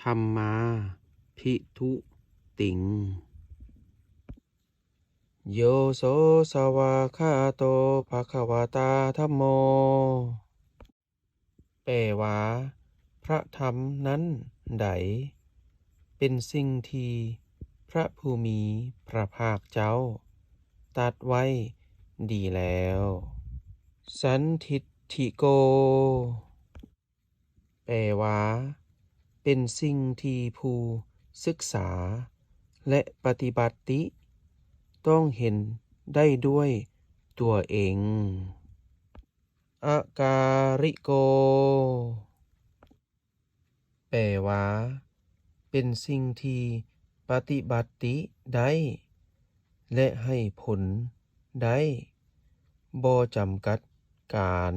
ທຳມາພິທຸຕິງ ໂຍໂສສະວາຄາໂຕ ພະຄະວະຕາທຳໂມ ແປວ່າ ພະທຳນັ້ນໃດ ເປັນສິ່ງທີ່ພະຜູ້ມີພະພາກເຈົ້າຕັດໄວ້ດີແລ້ວ. ສັນທິດ ທິໂກ ແປວ່າ ເປັນສິ່ງທີ່ຜູ້ສຶກສາ ແລະ ປະຕິບັດຕິ ຕ້ອງເຫັນໄດ້ດ້ວຍຕົວເອງ. ອະກາລິໂກ ແປວ່າ ເປັນສິ່ງທີ່ປະຕິບັດຕິໄດ້ ແລະ ໃຫ້ຜົນໄດ້ ບໍ່ຈຳກັດການ.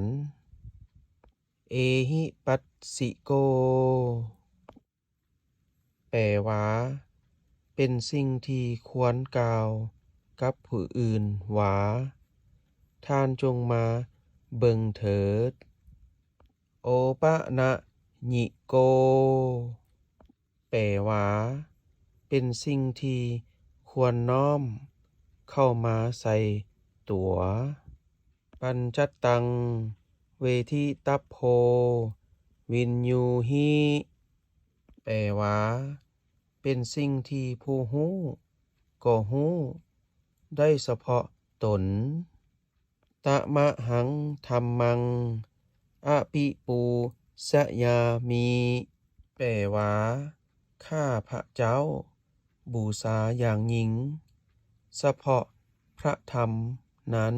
ເອຫິປັດສິໂກ ແປວ່າ ເປັນສິ່ງທີ່ຄວນກ່າວກັບຜູ້ອື່ນວ່າ ທ່ານຈົ່ງມາເບິ່ງເຖີດ. ໂອປະນະຍິໂກ ແປວ່າ ເປັນສິ່ງທີ່ຄວນນ້ອມເຂົ້າມາໃສ່ຕົວ. ປັນຈັດຕັງ ເວທິຕັບໂພ ວິນຍູຫິ ແປວ່າ ເປັນສິ່ງທີ່ຜູ້ຮູ້ກໍຮູ້ໄດ້ສະເພາະຕົນ. ຕະມະຫັງທຳມັງ ອະປິປູຊະຍາມິ ແປວ່າ ຂ້າພະເຈົ້າບູຊາຢ່າງຍິ່ງສະເພາະພະທຳນັ້ນ.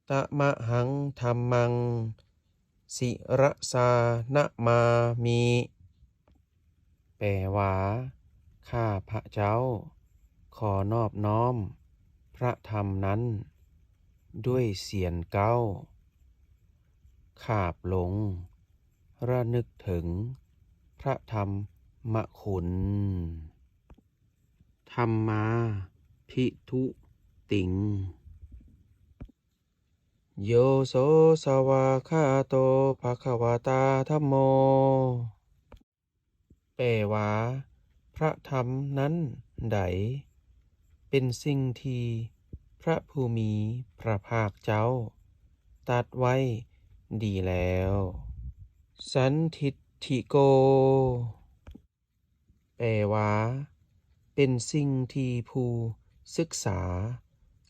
ຕະມະຫັງທຳມັງ ສິຣະສານະມາມິ ແປວ່າ ຂ້າພະເຈົ້າຂໍນອບນ້ອມພະທຳນັ້ນດ້ວຍສຽງກ້າວຂາບລົງ ລະນຶກເຖິງພະທຳມະຄຸນ. ທຳມາພິທຸຕິງ ໂຍໂສສະວາຄາໂຕ ພະຄະວະຕາທຳໂມ ແປວ່າ ພະທຳນັ້ນໃດ ເປັນສິ່ງທີ່ພະຜູ້ມີພະພາກເຈົ້າຕັດໄວ້ດີແລ້ວ. ສັນທິດ ທິໂກ ແປວ່າ ເປັນສິ່ງທີ່ຜູ້ສຶກສາ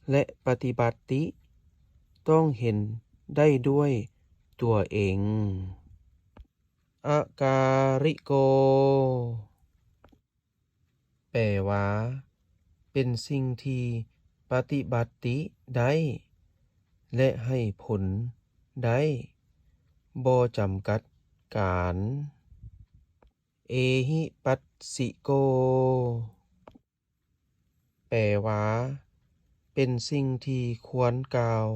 ແລະ ປະຕິບັດຕິຕ້ອງເຫັນໄດ້ດ້ວຍຕົວເອງ. ອະກາລິໂກ ແປວ່າ ເປັນສິ່ງທີ່ປະຕິບັດຕິໄດ້ ແລະ ໃຫ້ຜົນໄດ້ ບໍ່ຈຳກັດການ. ເອຫິປັດສິໂກ ແປວ່າ ເປັນສິ່ງທີ່ຄວນກ່າວ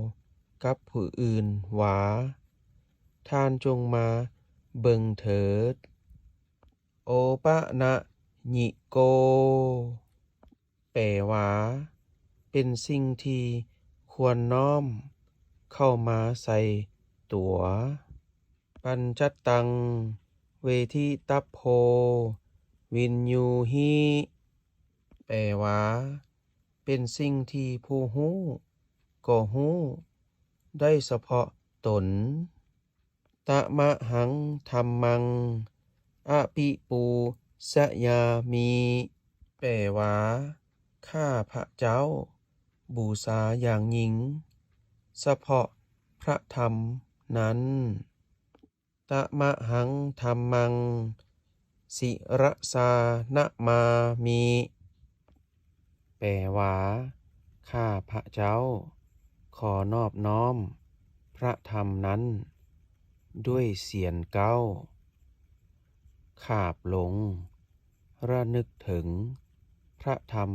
ກັບຜູ້ອື່ນວ່າ ທ່ານຈົ່ງມາເບິ່ງເຖີດ. ໂອປະນະຍິໂກ ແປວ່າ ເປັນສິ່ງທີ່ຄວນນ້ອມເຂົ້າມາໃສ່ຕົວ. ປັນຈັດຕັງ ເວທິຕັບໂພ ວິນຍູຫິ ແປວ່າ ເປັນສິ່ງທີ່ຜູ້ຮູ້ກໍຮູ້ໄດ້ສະເພາະຕົນ. ຕະມະຫັງທຳມັງ ອະປິປູຊະຍາມິ ແປວ່າ ຂ້າພະເຈົ້າບູຊາຢ່າງຍິ່ງສະເພາະພະທຳນັ້ນ. ຕະມະຫັງທຳມັງ ສິຣະສານະມາມິ ແປວ່າ ຂ້າພະເຈົ້າຂໍນອບນ້ອມພະທຳນັ້ນດ້ວຍສຽງກ້າວຂາບລົງ ລະນຶກເຖິງພະທຳ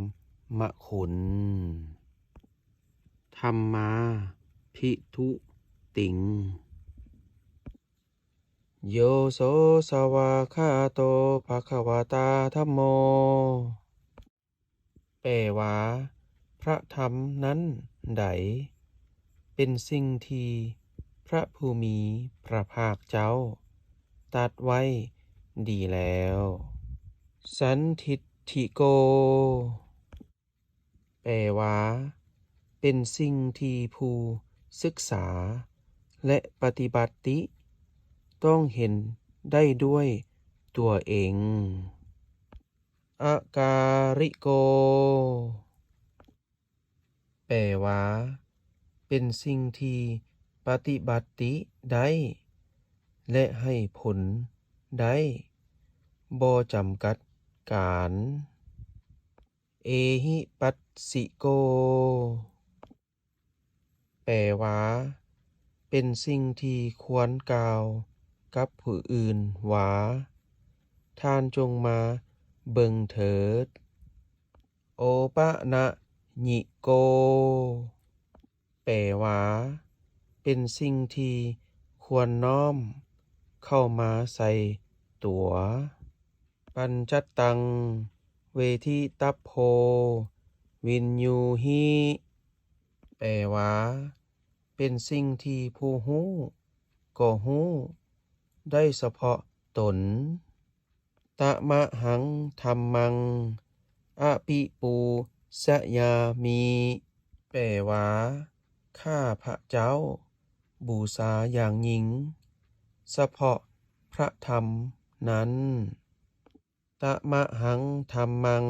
ມະຄຸນ. ທຳມາພິທຸຕິງ ໂຍໂສສະວາຄາໂຕ ພະຄະວະຕາທຳໂມ ແປວ່າ ພະທຳນັ້ນໃດ ເປັນສິ່ງທີ່ພະຜູ້ມີພະພາກເຈົ້າຕັດໄວ້ ດີແລ້ວ. ສັນທິດຖິໂກ ແປວ່າ ເປັນສິ່ງທີ່ຜູ້ສຶກສາ ແລະ ປະຕິບັດຕິຕ້ອງເຫັນໄດ້ດ້ວຍຕົວເອງ. ອະກາລິໂກ ແປວ່າ ເປັນສິ່ງທີ່ປະຕິບັດຕິໄດ້ ແລະ ໃຫ້ຜົນໄດ້ ບໍ່ຈຳກັດການ. ເອຫິປັດສິໂກ ແປວ່າ ເປັນສິ່ງທີ່ຄວນກ່າວກັບຜູ້ອື່ນວ່າ ທ່ານຈົ່ງມາເບິ່ງເຖີດ. ໂອປະນະຍິໂກ ແປວ່າ ເປັນສິ່ງທີ່ຄວນນ້ອມເຂົ້າມາໃສ່ຕົວ. ປັນຈັດຕັງເວທິຕັບໂພວິນຍູຫິ ແປວ່າ ເປັນສິ່ງທີ່ຜູ້ຮູ້ກໍຮູ້ໄດ້ສະເພາະຕົນ. ຕະມະຫັງທຳມັງອະປິປູຊະຍາມິ ແປວ່າ ຂ້າພະເຈົ້າບູຊາຢ່າງຍິ່ງສະເພາະພະທຳນັ້ນ. ຕະມະຫັງທຳມັງ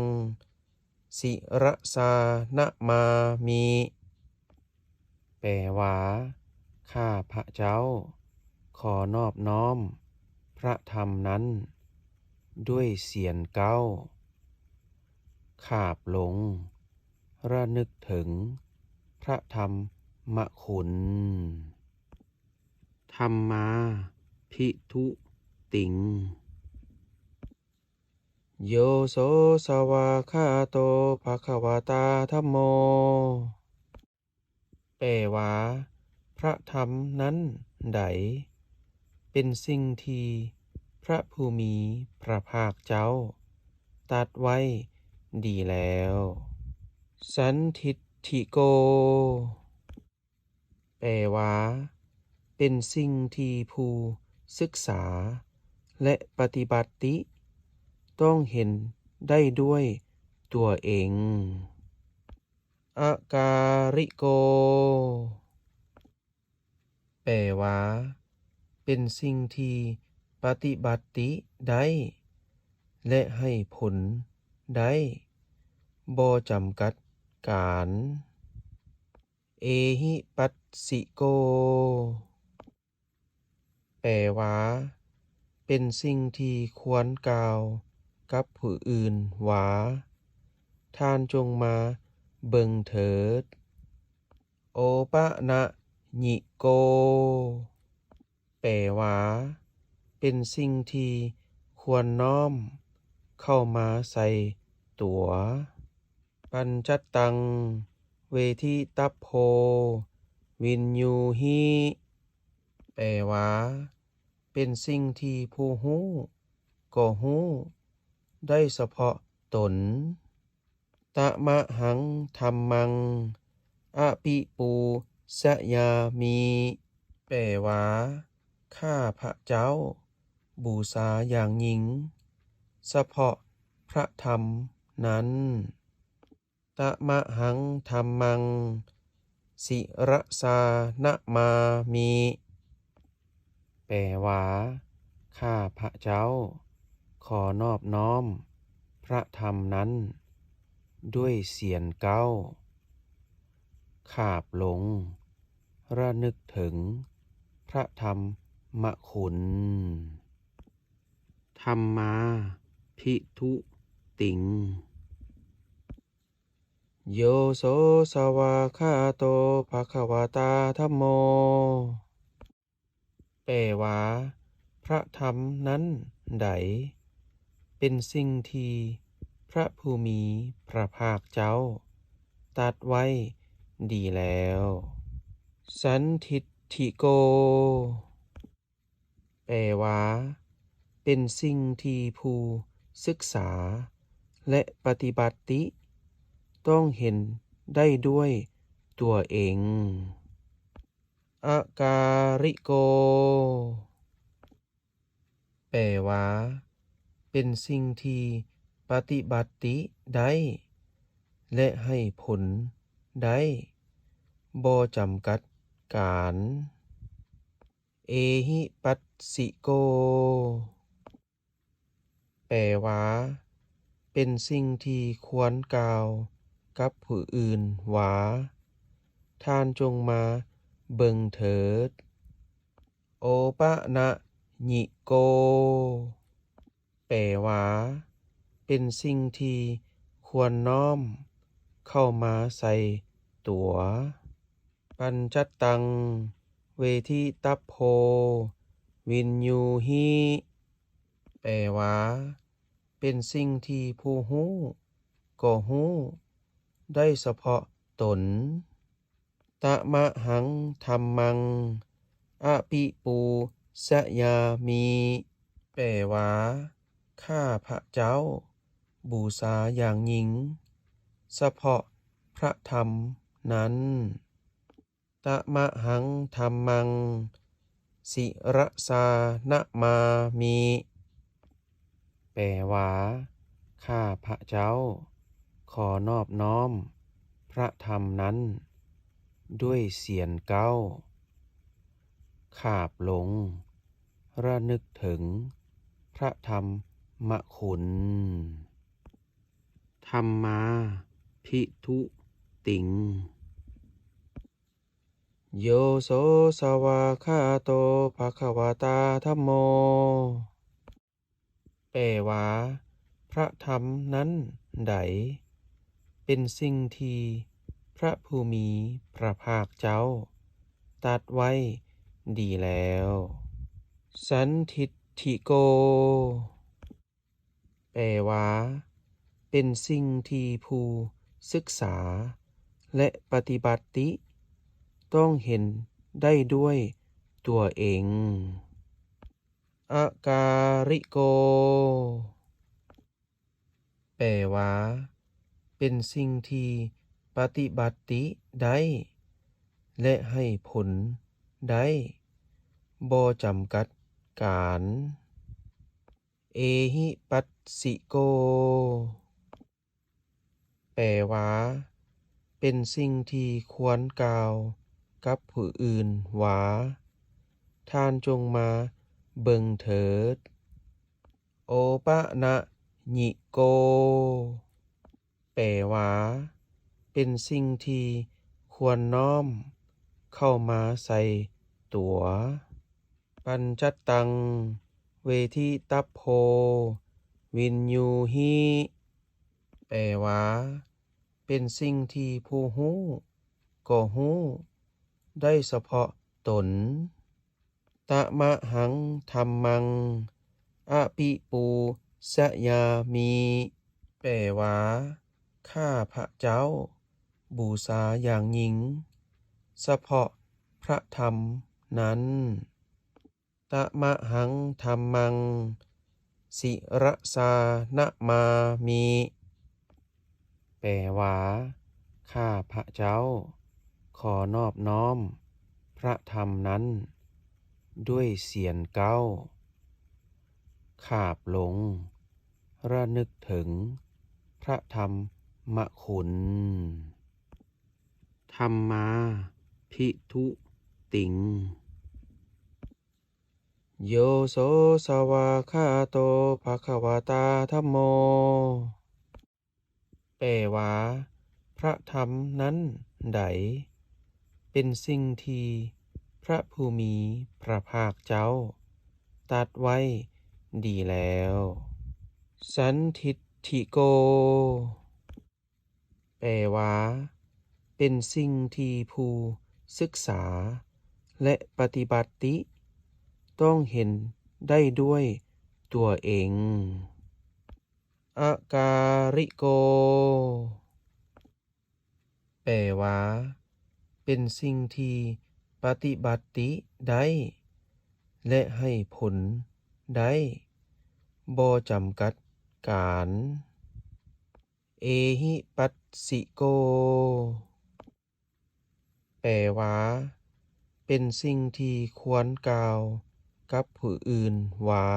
ສິຣະສານະມາມິ ແປວ່າ ຂ້າພະເຈົ້າຂໍນອບນ້ອມພະທຳນັ້ນດ້ວຍສຽນເກົ້າ ຂາບລົງລະນຶກເຖິງພະທຳມະຄຸນ. ທຳມາພິທຸຕິງ ໂຍໂສສະຫວາກຂາໂຕ ພະຄະວະຕາທຳໂມ ແປວ່າ ພະທຳນັ້ນໃດ ເປັນສິ່ງທີ່ພະຜູ້ມີພະພາກເຈົ້າຕັດໄວ້ດີແລ້ວ. ສັນທິດຖິໂກ ແປວ່າ ເປັນສິ່ງທີ່ຜູ້ສຶກສາ ແລະ ປະຕິບັດຕິຕ້ອງເຫັນໄດ້ດ້ວຍຕົວເອງ. ອະກາລິໂກ ແປວ່າ ເປັນສິ່ງທີ່ປະຕິບັດຕິໄດ້ ແລະ ໃຫ້ຜົນໄດ້ ບໍ່ຈຳກັດການ. ເອຫິປັດສິໂກ ແປວ່າ ເປັນສິ່ງທີ່ຄວນກ່າວກັບຜູ້ອື່ນວ່າ ທ່ານຈົ່ງມາເບິ່ງເຖີດ. ໂອປະນະຍິໂກ ແປວ່າ ເປັນສິ່ງທີ່ຄວນນ້ອມເຂົ້າມາໃສ່ຕົວ. ປັນຈັດຕັງເວທິຕັບໂພວິນຍູຫິ ແປວ່າ ເປັນສິ່ງທີ່ຜູ້ຮູ້ກໍຮູ້ໄດ້ສະເພາະຕົນ. ຕະມະຫັງທຳມັງອະປິປູຊະຍາມິ ແປວ່າ ຂ້າພະເຈົ້າບູຊາຢ່າງຍິ່ງສະເພາະພະທຳນັ້ນ. ຕະມະຫັງທຳມັງສິຣະສານະມາມິ ແປວ່າ ຂ້າພະເຈົ້າຂໍນອບນ້ອມພະທຳນັ້ນດ້ວຍສຽນເກົ້າ ຂາບລົງລະນຶກເຖິງພະທຳມະຄຸນ. ທຳມາພິທຸຕິງ ໂຍໂສສະຫວາກຂາໂຕ ພະຄະວະຕາທຳໂມ ແປວ່າ ພະທຳນັ້ນໃດ ເປັນສິ່ງທີ່ພະຜູ້ມີພະພາກເຈົ້າຕັດໄວ້ດີແລ້ວ. ສັນທິດຖິໂກ ແປວ່າ ເປັນສິ່ງທີ່ຜູ້ສຶກສາ ແລະ ປະຕິບັດຕິຕ້ອງເຫັນໄດ້ດ້ວຍຕົວເອງ. ອະກາລິໂກ ແປວ່າ ເປັນສິ່ງທີ່ປະຕິບັດຕິໄດ້ ແລະ ໃຫ້ຜົນໄດ້ ບໍ່ຈຳກັດການ. ເອຫິປັດສິໂກ ແປວ່າ ເປັນສິ່ງທີ່ຄວນກ່າວກັບຜູ້ອື່ນວ່າ ທ່ານຈົ່ງມາເບິ່ງເຖີດ. ໂອປະນະຍິໂກ ແປວ່າ ເປັນສິ່ງທີ່ຄວນນ້ອມເຂົ້າມາໃສ່ຕົວ. ປັນຈັດຕັງເວທິຕັບໂພວິນຍູຫິ ແປວ່າ ເປັນສິ່ງທີ່ຜູ້ຮູ້ກໍຮູ້ໄດ້ສະເພາະຕົນ. ຕະມະຫັງທຳມັງອະປິປູຊະຍາມິ ແປວ່າ ຂ້າພະເຈົ້າບູຊາຢ່າງຍິ່ງສະເພາະພະທຳນັ້ນ. ຕະມະຫັງທຳມັງສິຣະສານະມາມິ ແປວ່າ ຂ້າພະເຈົ້າຂໍນອບນ້ອມພະທຳນັ້ນດ້ວຍສຽນເກົ້າ ຂາບລົງ ລະນຶກເຖິງພະທຳມະຄຸນ. ທຳມາພິທຸຕິງ ໂຍໂສສະວາຄາໂຕ ພະຄະວະຕາທຳໂມ ແປວ່າ ພະທຳນັ້ນໃດ ເປັນສິ່ງທີ່ພະຜູ້ມີພະພາກເຈົ້າຕັດໄວ້ດີແລ້ວ. ສັນທິດຖິໂກ ແປວ່າ ເປັນສິ່ງທີ່ຜູ້ສຶກສາ ແລະ ປະຕິບັດຕິຕ້ອງເຫັນໄດ້ດ້ວຍຕົວເອງ. ອະກາລິໂກ ແປວ່າ ເປັນສິ່ງທີ່ປະຕິບັດຕິໄດ້ ແລະ ໃຫ້ຜົນໄດ້ ບໍ່ຈຳກັດການ. ເອຫິປັດສິໂກ ແປວ່າ ເປັນສິ່ງທີ່ຄວນກ່າວກັບຜູ້ອື່ນວ່າ ທ່ານຈົ່ງມາເບິ່ງເຖີດ. ໂອປະນະຍິໂກ ແປວ່າ ເປັນສິ່ງທີ່ຄວນນ້ອມເຂົ້າມາໃສ່ຕົວ. ປັນຈັດຕັງເວທິຕັບໂພວິນຍູຫິ ແປວ່າ ເປັນສິ່ງທີ່ຜູ້ຮູ້ກໍຮູ້ໄດ້ສະເພາະຕົນ. ຕະມະຫັງທຳມັງອະປິປູຊະຍາມິ ແປວ່າ ຂ້າພະເຈົ້າບູຊາຢ່າງຍິ່ງສະເພາະພະທຳນັ້ນ. ຕະມະຫັງທຳມັງສິຣະສານະມາມິ ແປວ່າ ຂ້າພະເຈົ້າຂໍນອບນ້ອມພະທຳນັ້ນດ້ວຍສຽນເກົ້າ ຂາບລົງ ລະນຶກເຖິງພະທຳມະຄຸນ. ທຳມາພິທຸຕິງ ໂຍໂສສະວາຄາໂຕ ພະຄະວະຕາທຳໂມ ແປວ່າ ພະທຳນັ້ນໃດ ເປັນສິ່ງທີ່ພະຜູ້ມີພະພາກເຈົ້າຕັດໄວ້ດີແລ້ວ. ສັນທິດຖິໂກ ແປວ່າ ເປັນສິ່ງທີ່ຜູ້ສຶກສາ ແລະ ປະຕິບັດຕິຕ້ອງເຫັນໄດ້ດ້ວຍຕົວເອງ. ອະກາລິໂກ ແປວ່າ ເປັນສິ່ງທີ່ປະຕິບັດຕິໄດ້ ແລະ ໃຫ້ຜົນໄດ້ ບໍ່ຈຳກັດການ. ເອຫິປັດສິໂກ ແປວ່າ ເປັນສິ່ງທີ່ຄວນກ່າວກັບຜູ້ອື່ນວ່າ,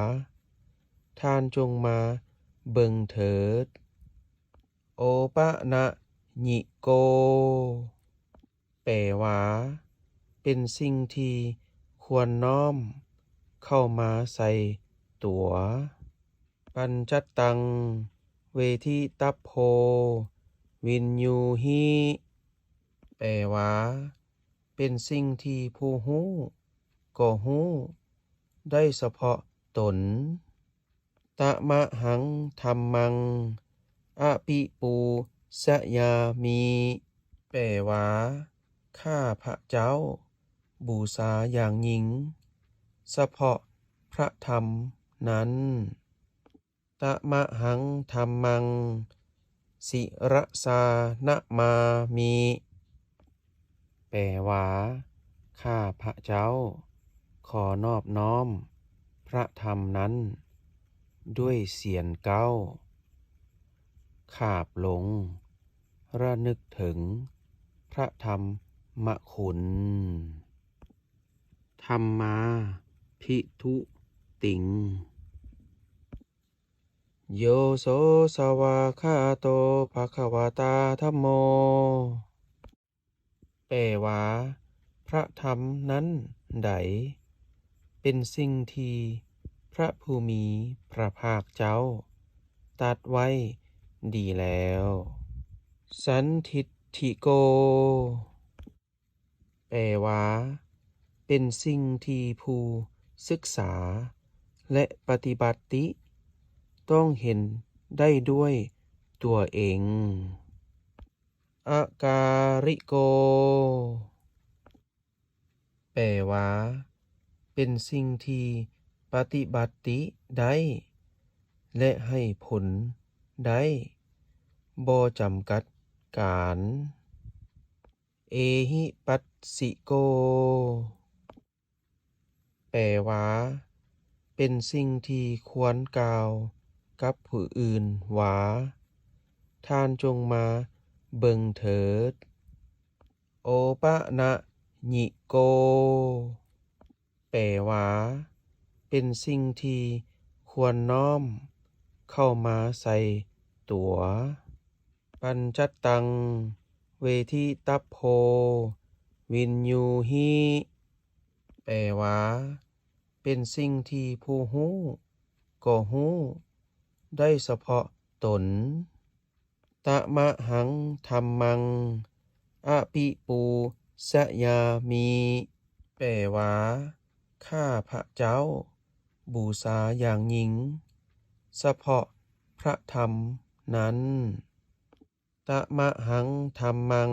ທ່ານຈົ່ງມາເບິ່ງເຖີດ. ໂອປະນະຍິໂກ ແປວ່າ ເປັນສິ່ງທີ່ຄວນນ້ອມເຂົ້າມາໃສ່ຕົວ. ປັນຈັດຕັງ ເວທິຕັບໂພ ວິນຍູຫິ ແປວ່າ ເປັນສິ່ງທີ່ຜູ້ຮູ້ກໍຮູ້ໄດ້ສະເພາະຕົນ. ຕະມະຫັງທຳມັງ ອະປິປູຊະຍາມິ ແປວ່າ ຂ້າພະເຈົ້າບູຊາຢ່າງຍິ່ງສະເພາະພະທຳນັ້ນ. ຕະມະຫັງທຳມັງ ສິຣະສານະມາມິ ແປວ່າ ຂ້າພະເຈົ້າຂໍນອບນ້ອມພະທຳນັ້ນດ້ວຍສຽນເກົ້າ ຂາບລົງ ລະນຶກເຖິງພະທຳມະຄຸນ. ທຳມາພິທຸຕິງ ໂຍໂສສະຫວາກຂາໂຕ ພະຄະວະຕາທຳໂມ ແປວ່າ ພະທຳນັ້ນໃດ ເປັນສິ່ງທີ່ພະຜູ້ມີພະພາກເຈົ້າຕັດໄວ້ດີແລ້ວ. ສັນທິດຖິໂກ ແປວ່າ ເປັນສິ່ງທີ່ຜູ້ສຶກສາ ແລະ ປະຕິບັດຕິຕ້ອງເຫັນໄດ້ດ້ວຍຕົວເອງ. ອະກາລິໂກ ແປວ່າ ເປັນສິ່ງທີ່ປະຕິບັດຕິໄດ້ ແລະ ໃຫ້ຜົນໄດ້ ບໍ່ຈຳກັດການ. ເອຫິປັດສິໂກ ແປວ່າ ເປັນສິ່ງທີ່ຄວນກ່າວກັບຜູ້ອື່ນວ່າ ທ່ານຈົ່ງມາເບິ່ງເຖີດ. ໂອປະນະຍິໂກ ແປວ່າ ເປັນສິ່ງທີ່ຄວນນ້ອມເຂົ້າມາໃສ່ຕົວ. ປັນຈັດຕັງ ເວທິຕັບໂພ ວິນຍູຫິ ແປວ່າ ເປັນສິ່ງທີ່ຜູ້ຮູ້ກໍຮູ້ໄດ້ສະເພາະຕົນ. ຕະມະຫັງທຳມັງ ອະປິປູຊະຍາມິ ແປວ່າ ຂ້າພະເຈົ້າບູຊາຢ່າງຍິ່ງສະເພາະພະທຳນັ້ນ. ຕະມະຫັງທຳມັງ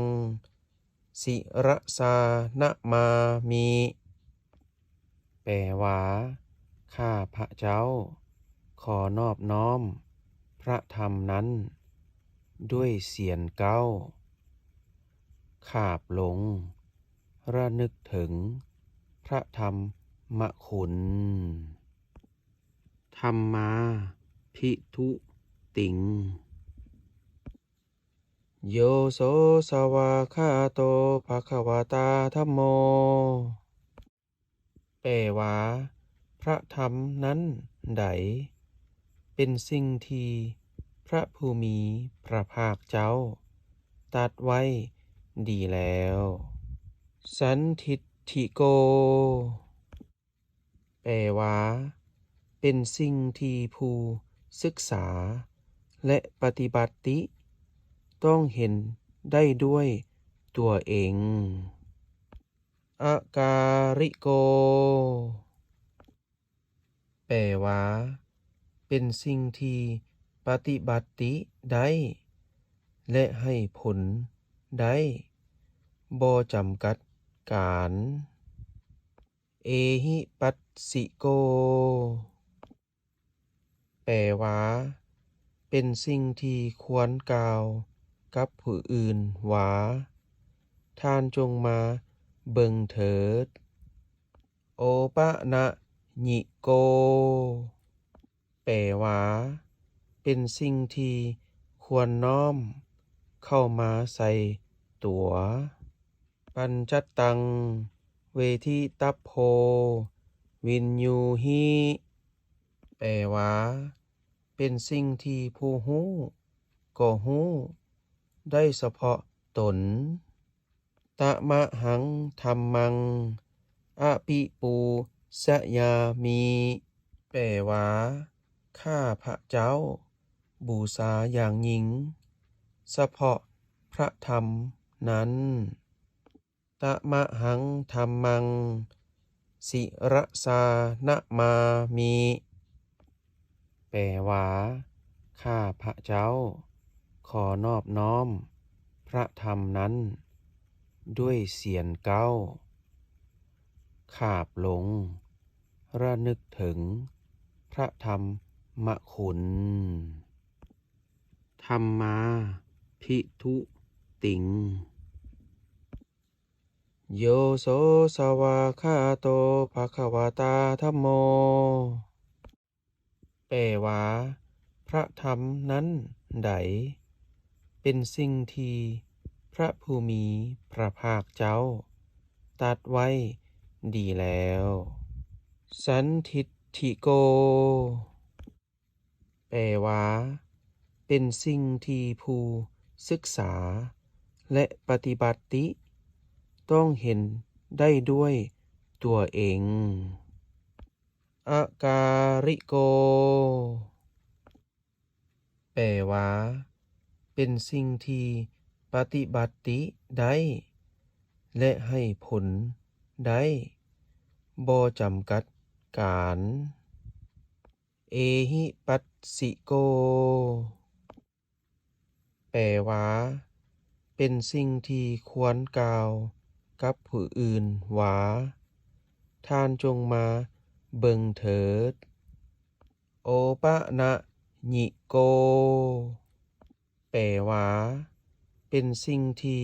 ສິຣະສານະມາມິ ແປວ່າ ຂ້າພະເຈົ້າຂໍນອບນ້ອມພະທຳນັ້ນດ້ວຍສຽນເກົ້າ ຂາບລົງ ລະນຶກເຖິງພະທຳມະຄຸນ. ທຳມາພິທຸຕິງ ໂຍໂສສະຫວາກຂາໂຕ ພະຄະວະຕາທຳໂມ ແປວ່າ ພະທຳນັ້ນໃດ ເປັນສິ່ງທີ່ພະຜູ້ມີພະພາກເຈົ້າຕັດໄວ້ດີແລ້ວ. ສັນທິດຖິໂກ ແປວ່າ ເປັນສິ່ງທີ່ຜູ້ສຶກສາ ແລະ ປະຕິບັດຕິຕ້ອງເຫັນໄດ້ດ້ວຍຕົວເອງ. ອະກາລິໂກ ແປວ່າ ເປັນສິ່ງທີ່ປະຕິບັດຕິໄດ້ ແລະ ໃຫ້ຜົນໄດ້ ບໍ່ຈຳກັດການ. ເອຫິປັດສິໂກ ແປວ່າ ເປັນສິ່ງທີ່ຄວນກ່າວກັບຜູ້ອື່ນວ່າ ທ່ານຈົ່ງມາເບິ່ງເຖີດ. ໂອປະນະຍິໂກ ແປວ່າ ເປັນສິ່ງທີ່ຄວນນ້ອມເຂົ້າມາໃສ່ຕົວ. ປັນຈັດຕັງ ເວທິຕັບໂພ ວິນຍູຫິ ແປ ແປວ່າ ເປັນສິ່ງທີ່ຜູ້ຮູ້ກໍຮູ້ໄດ້ສະເພາະຕົນ. ຕະມະຫັງທຳມັງ ອະປິປູຊະຍາມິ ແປວ່າ ຂ້າພະເຈົ້າບູຊາຢ່າງຍິ່ງສະເພາະພະທຳນັ້ນ. ຕະມະຫັງທຳມັງ ສິຣະສານະມາມິ ແປວ່າ ຂ້າພະເຈົ້າຂໍນອບນ້ອມພະທຳນັ້ນດ້ວຍສຽງກ້າວຂາບລົງ ລະນຶກເຖິງພະທຳມະຄຸນ. ທຳມາພິທຸຕິງ ໂຍໂສສະຫວາຄາໂຕ ພະຄະວະຕາທຳໂມ ແປວ່າ ພະທຳນັ້ນໃດ ເປັນສິ່ງທີ່ພະຜູ້ມີພະພາກເຈົ້າຕັດໄວ້ດີແລ້ວ. ສັນທິດຖິໂກ ແປວ່າ ເປັນສິ່ງທີ່ຜູ້ສຶກສາ ແລະ ປະຕິບັດຕິຕ້ອງເຫັນໄດ້ດ້ວຍຕົວເອງ. ອະກາລິໂກ ແປວ່າ ເປັນສິ່ງທີ່ປະຕິບັດຕິໄດ້ ແລະ ໃຫ້ຜົນໄດ້ ບໍ່ຈຳກັດການ. ເອຫິປັດສິໂກ ແປວ່າ ເປັນສິ່ງທີ່ຄວນກ່າວກັບຜູ້ອື່ນວ່າ ທ່ານຈົ່ງມາເບິ່ງເຖີດ. ໂອປະນະຍິໂກ ແປວ່າ ເປັນສິ່ງທີ່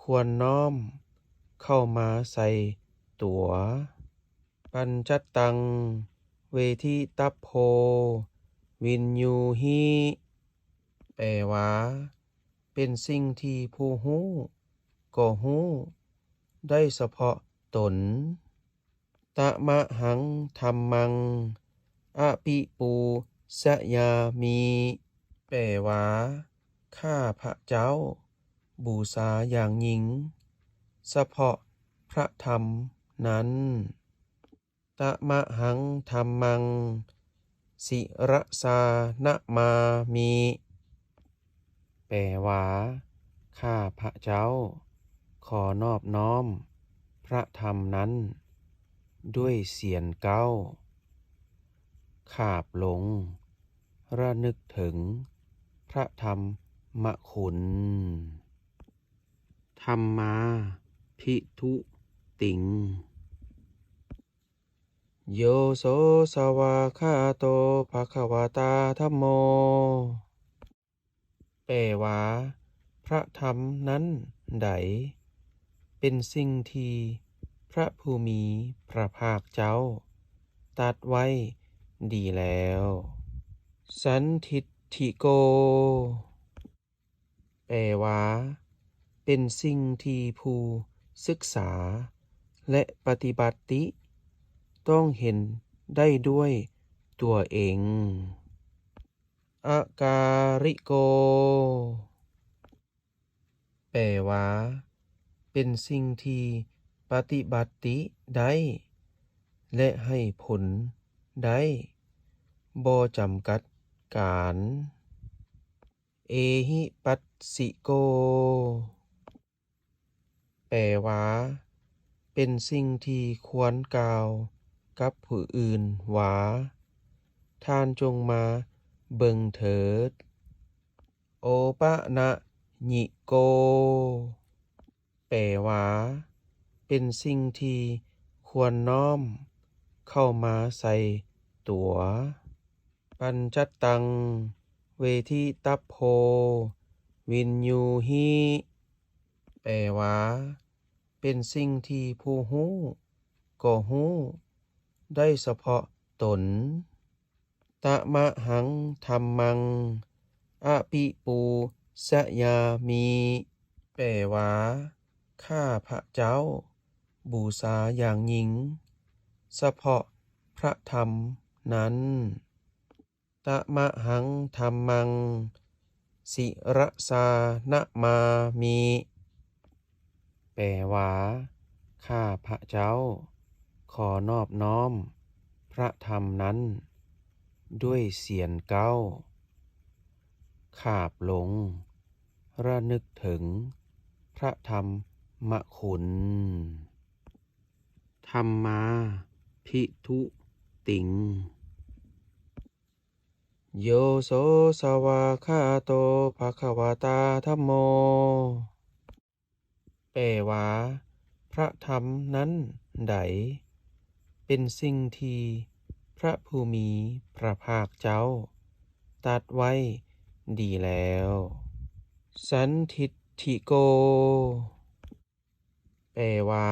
ຄວນນ້ອມເຂົ້າມາໃສ່ຕົວ. ປັນຈັດຕັງ ເວທິຕັບໂພ ວິນຍູຫິ ແປວ່າ ເປັນສິ່ງທີ່ຜູ້ຮູ້ກໍຮູ້ໄດ້ສະເພາະຕົນ. ຕະມະຫັງທຳມັງ ອະປິປູຊະຍາມິ ແປວ່າ ຂ້າພະເຈົ້າບູຊາຢ່າງຍິ່ງສະເພາະພະທຳນັ້ນ. ຕະມະຫັງທຳມັງ ສິຣະສານະມາມິ ແປວ່າ ຂ້າພະເຈົ້າຂໍນອບນ້ອມພະທຳນັ້ນດ້ວຍສຽງກ້າວຂາບລົງ ລະນຶກເຖິງພະທຳມະຄຸນ. ທຳມາພິທຸຕິງ ໂຍໂສສະຫວາຄາໂຕ ພະຄະວະຕາທຳໂມ ແປວ່າ ພະທຳນັ້ນໃດ ເປັນສິ່ງທີ່ພະຜູ້ມີພະພາກເຈົ້າຕັດໄວ້ດີແລ້ວ. ສັນທິດຖິໂກ ແປວ່າ ເປັນສິ່ງທີ່ຜູ້ສຶກສາ ແລະ ປະຕິບັດຕິຕ້ອງເຫັນໄດ້ດ້ວຍຕົວເອງ. ອະກາລິໂກ ແປວ່າ ເປັນສິ່ງທີ່ປະຕິບັດຕິໄດ້ ແລະ ໃຫ້ຜົນໄດ້ ບໍ່ຈຳກັດການ. ເອຫິປັດສິໂກ ແປວ່າ ເປັນສິ່ງທີ່ຄວນກ່າວກັບຜູ້ອື່ນວ່າ ທ່ານຈົ່ງມາເບິ່ງເຖີດ. ໂອປະນະຍິໂກ ແປວ່າ ເປັນສິ່ງທີ່ຄວນນ້ອມເຂົ້າມາໃສ່ຕົວ. ປັນຈັດຕັງ ເວທິຕັບໂພ ວິນຍູຫິ ແປວ່າ ເປັນສິ່ງທີ່ຜູ້ຮູ້ກໍຮູ້ໄດ້ສະເພາະຕົນ. ຕະມະຫັງທຳມັງ ອະປິປູຊະຍາມິ ແປວ່າ ຂ້າພະເຈົ້າບູຊາຢ່າງຍິ່ງສະເພາະພະທຳນັ້ນ. ຕະມະຫັງ ທຳມັງ ສິຣະສາ ນະມາມິ ແປວ່າ ຂ້າພະເຈົ້າ ຂໍນອບນ້ອມພະທຳນັ້ນດ້ວຍສຽນເກົ້າ ຂາບລົງ ລະນຶກເຖິງພະທຳມະຄຸນ. ທຳມາພິທຸຕິງ ໂຍໂສ ສະຫວາກຂາໂຕ ພະຄະວະຕາ ທຳໂມ ແປວ່າ ພະທຳນັ້ນໃດ ເປັນສິ່ງທີ່ພະຜູ້ມີພະພາກເຈົ້າຕັດໄວ້ດີແລ້ວ ສັນທິດຖິໂກ ແປວ່າ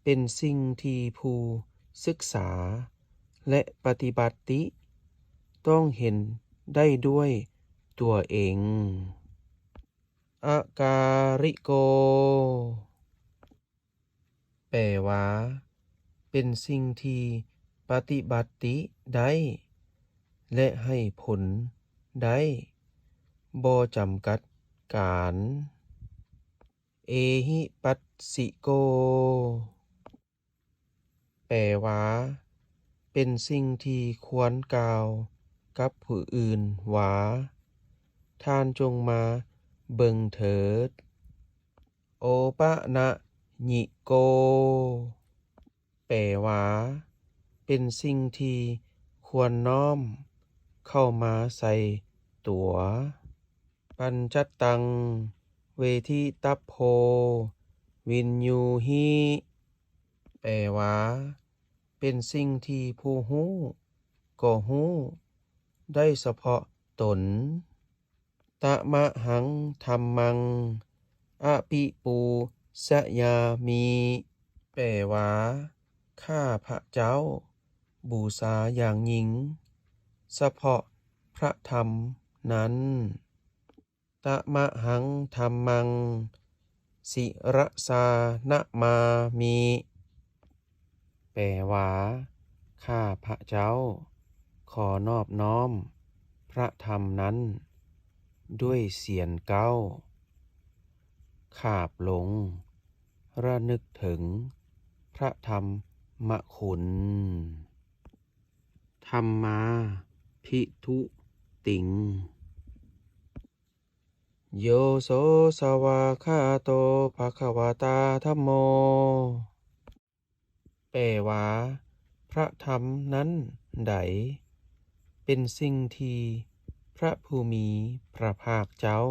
ເປັນສິ່ງທີ່ຜູ້ສຶກສາ ແລະ ປະຕິບັດຕິ ຕ້ອງເຫັນໄດ້ດ້ວຍຕົວເອງ. ອະກາລິໂກ ແປວ່າ ເປັນສິ່ງທີ່ປະຕິບັດຕິໄດ້ ແລະ ໃຫ້ຜົນໄດ້ ບໍ່ຈຳກັດການ. ເອຫິປັດສິໂກ ແປວ່າ ເປັນສິ່ງທີ່ຄວນກ່າວກັບຜູ້ອື່ນວ່າ ທ່ານຈົ່ງມາເບິ່ງເຖີດ. ໂອປະນະຍິໂກ ແປວ່າ ເປັນສິ່ງທີ່ຄວນນ້ອມເຂົ້າມາໃສ່ຕົວ. ປັນຈັດຕັງ ເວທິຕັບໂພ ວິນຍູຫິ ແປວ່າ ເປັນສິ່ງທີ່ຜູ້ຮູ້ກໍຮູ້ໄດ້ສະເພາະຕົນ. ຕະມະຫັງ ທຳມັງ ອະປິປູຊະຍາມິ ແປວ່າ ຂ້າພະເຈົ້າບູຊາຢ່າງຍິ່ງສະເພາະພະທຳນັ້ນ. ຕະມະຫັງ ທຳມັງ ສິຣະສາ ນະມາມິ ແປວ່າ ຂ້າພະເຈົ້າ ຂໍນອບນ້ອມພະທຳນັ້ນດ້ວຍສຽນເກົ້າ ຂາບລົງ ລະນຶກເຖິງພະທຳມະຄຸນ. ທຳມາພິທຸຕິງ ໂຍໂສ ສະຫວາກຂາໂຕ ພະຄະວະຕາ ທຳໂມ ແປວ່າ ພະທຳນັ້ນໃດ ເປັນສິ່ງທີ່ພະຜູ້ມີພະພາກເຈົ້າ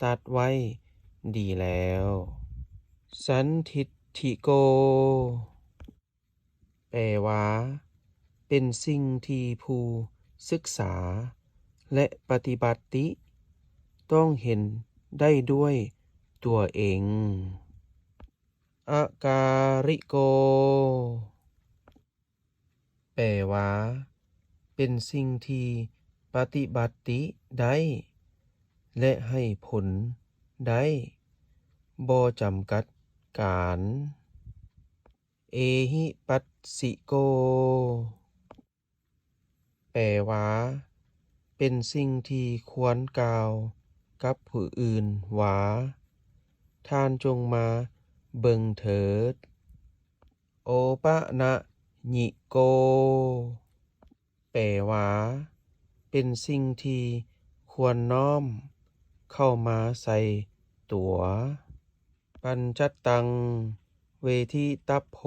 ຕັດໄວ້ດີແລ້ວ. ສັນທິດຖິໂກ ແປວ່າ ເປັນສິ່ງທີ່ຜູ້ສຶກສາ ແລະ ປະຕິບັດຕິ ຕ້ອງເຫັນໄດ້ດ້ວຍຕົວເອງ. ອະກາລິໂກ ແປວ່າ ເປັນສິ່ງທີ່ປະຕິບັດຕິໄດ້ ແລະ ໃຫ້ຜົນໄດ້ ບໍ່ຈຳກັດການ. ເອຫິປັດສິໂກ ແປວ່າ ເປັນສິ່ງທີ່ຄວນກ່າວກັບຜູ້ອື່ນວ່າ ທ່ານຈົ່ງມາເບິ່ງເຖີດ. ໂອປະນະຍິໂກ ແປວ່າ ເປັນສິ່ງທີ່ຄວນນ້ອມເຂົ້າມາໃສ່ຕົວ. ປັນຈັດຕັງ ເວທິຕັບໂພ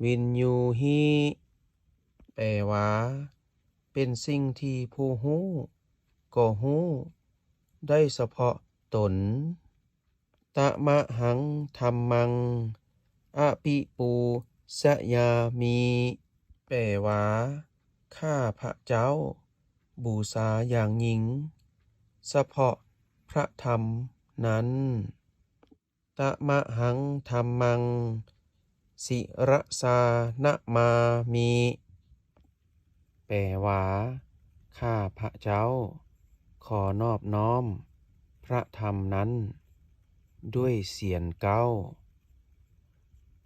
ວິນຍູຫິ ແປວ່າ ເປັນສິ່ງທີ່ຜູ້ຮູ້ກໍຮູ້ໄດ້ສະເພາະຕົນ. ຕະມະຫັງ ທຳມັງ ອະປິປູຊະຍາມິ ແປວ່າ ຂ້າພະເຈົ້າບູຊາຢ່າງຍິ່ງສະເພາະພະທຳນັ້ນ. ຕະມະຫັງ ທຳມັງ ສິຣະສາ ນະມາມິ ແປວ່າ ຂ້າພະເຈົ້າ ຂໍນອບນ້ອມພະທຳນັ້ນດ້ວຍສຽນເກົ້າ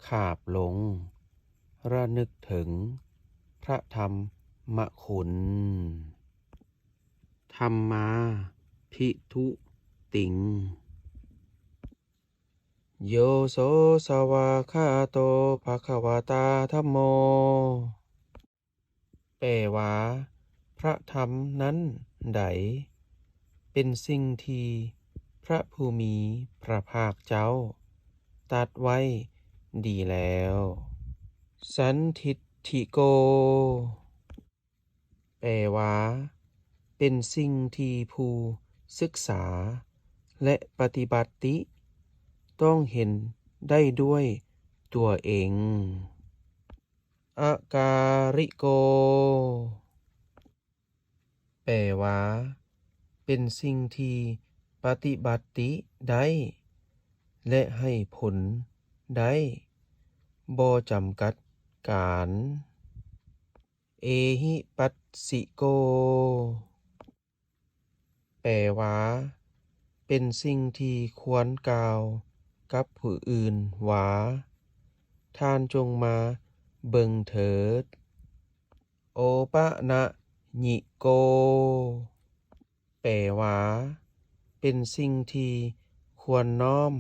ຂາບລົງ ລະນຶກເຖິງພະທຳ ມະຄຸນ. ທຳມາພິທຸຕິງ ໂຍໂສສະຫວາຄາໂຕ ພະຄະວະຕາທຳໂມ ແປວ່າ ພະທຳນັ້ນໃດ ເປັນສິ່ງທີ່ພະຜູ້ມີພະພາກເຈົ້າຕັດໄວ້ດີແລ້ວ. ສັນທິດ ທິໂກ ແປວ່າ ເປັນສິ່ງທີ່ຜູ້ສຶກສາ ແລະ ປະຕິບັດຕິ ຕ້ອງເຫັນໄດ້ດ້ວຍຕົວເອງ. ອະກາລິໂກ ແປວ່າ ເປັນສິ່ງທີ່ປະຕິບັດຕິໄດ້ ແລະ ໃຫ້ຜົນໄດ້ ບໍ່ຈຳກັດການ. ເອຫິປັດສິໂກ ແປວ່າ ເປັນສິ່ງທີ່ຄວນກ່າວກັບຜູ້ອື່ນວ່າ ທ່ານຈົ່ງມາເບິ່ງເຖີດ. ໂອປະນະຍິໂກ ແປວ່າ ເປັນສິ່ງທີ່ຄວນນ້ອມ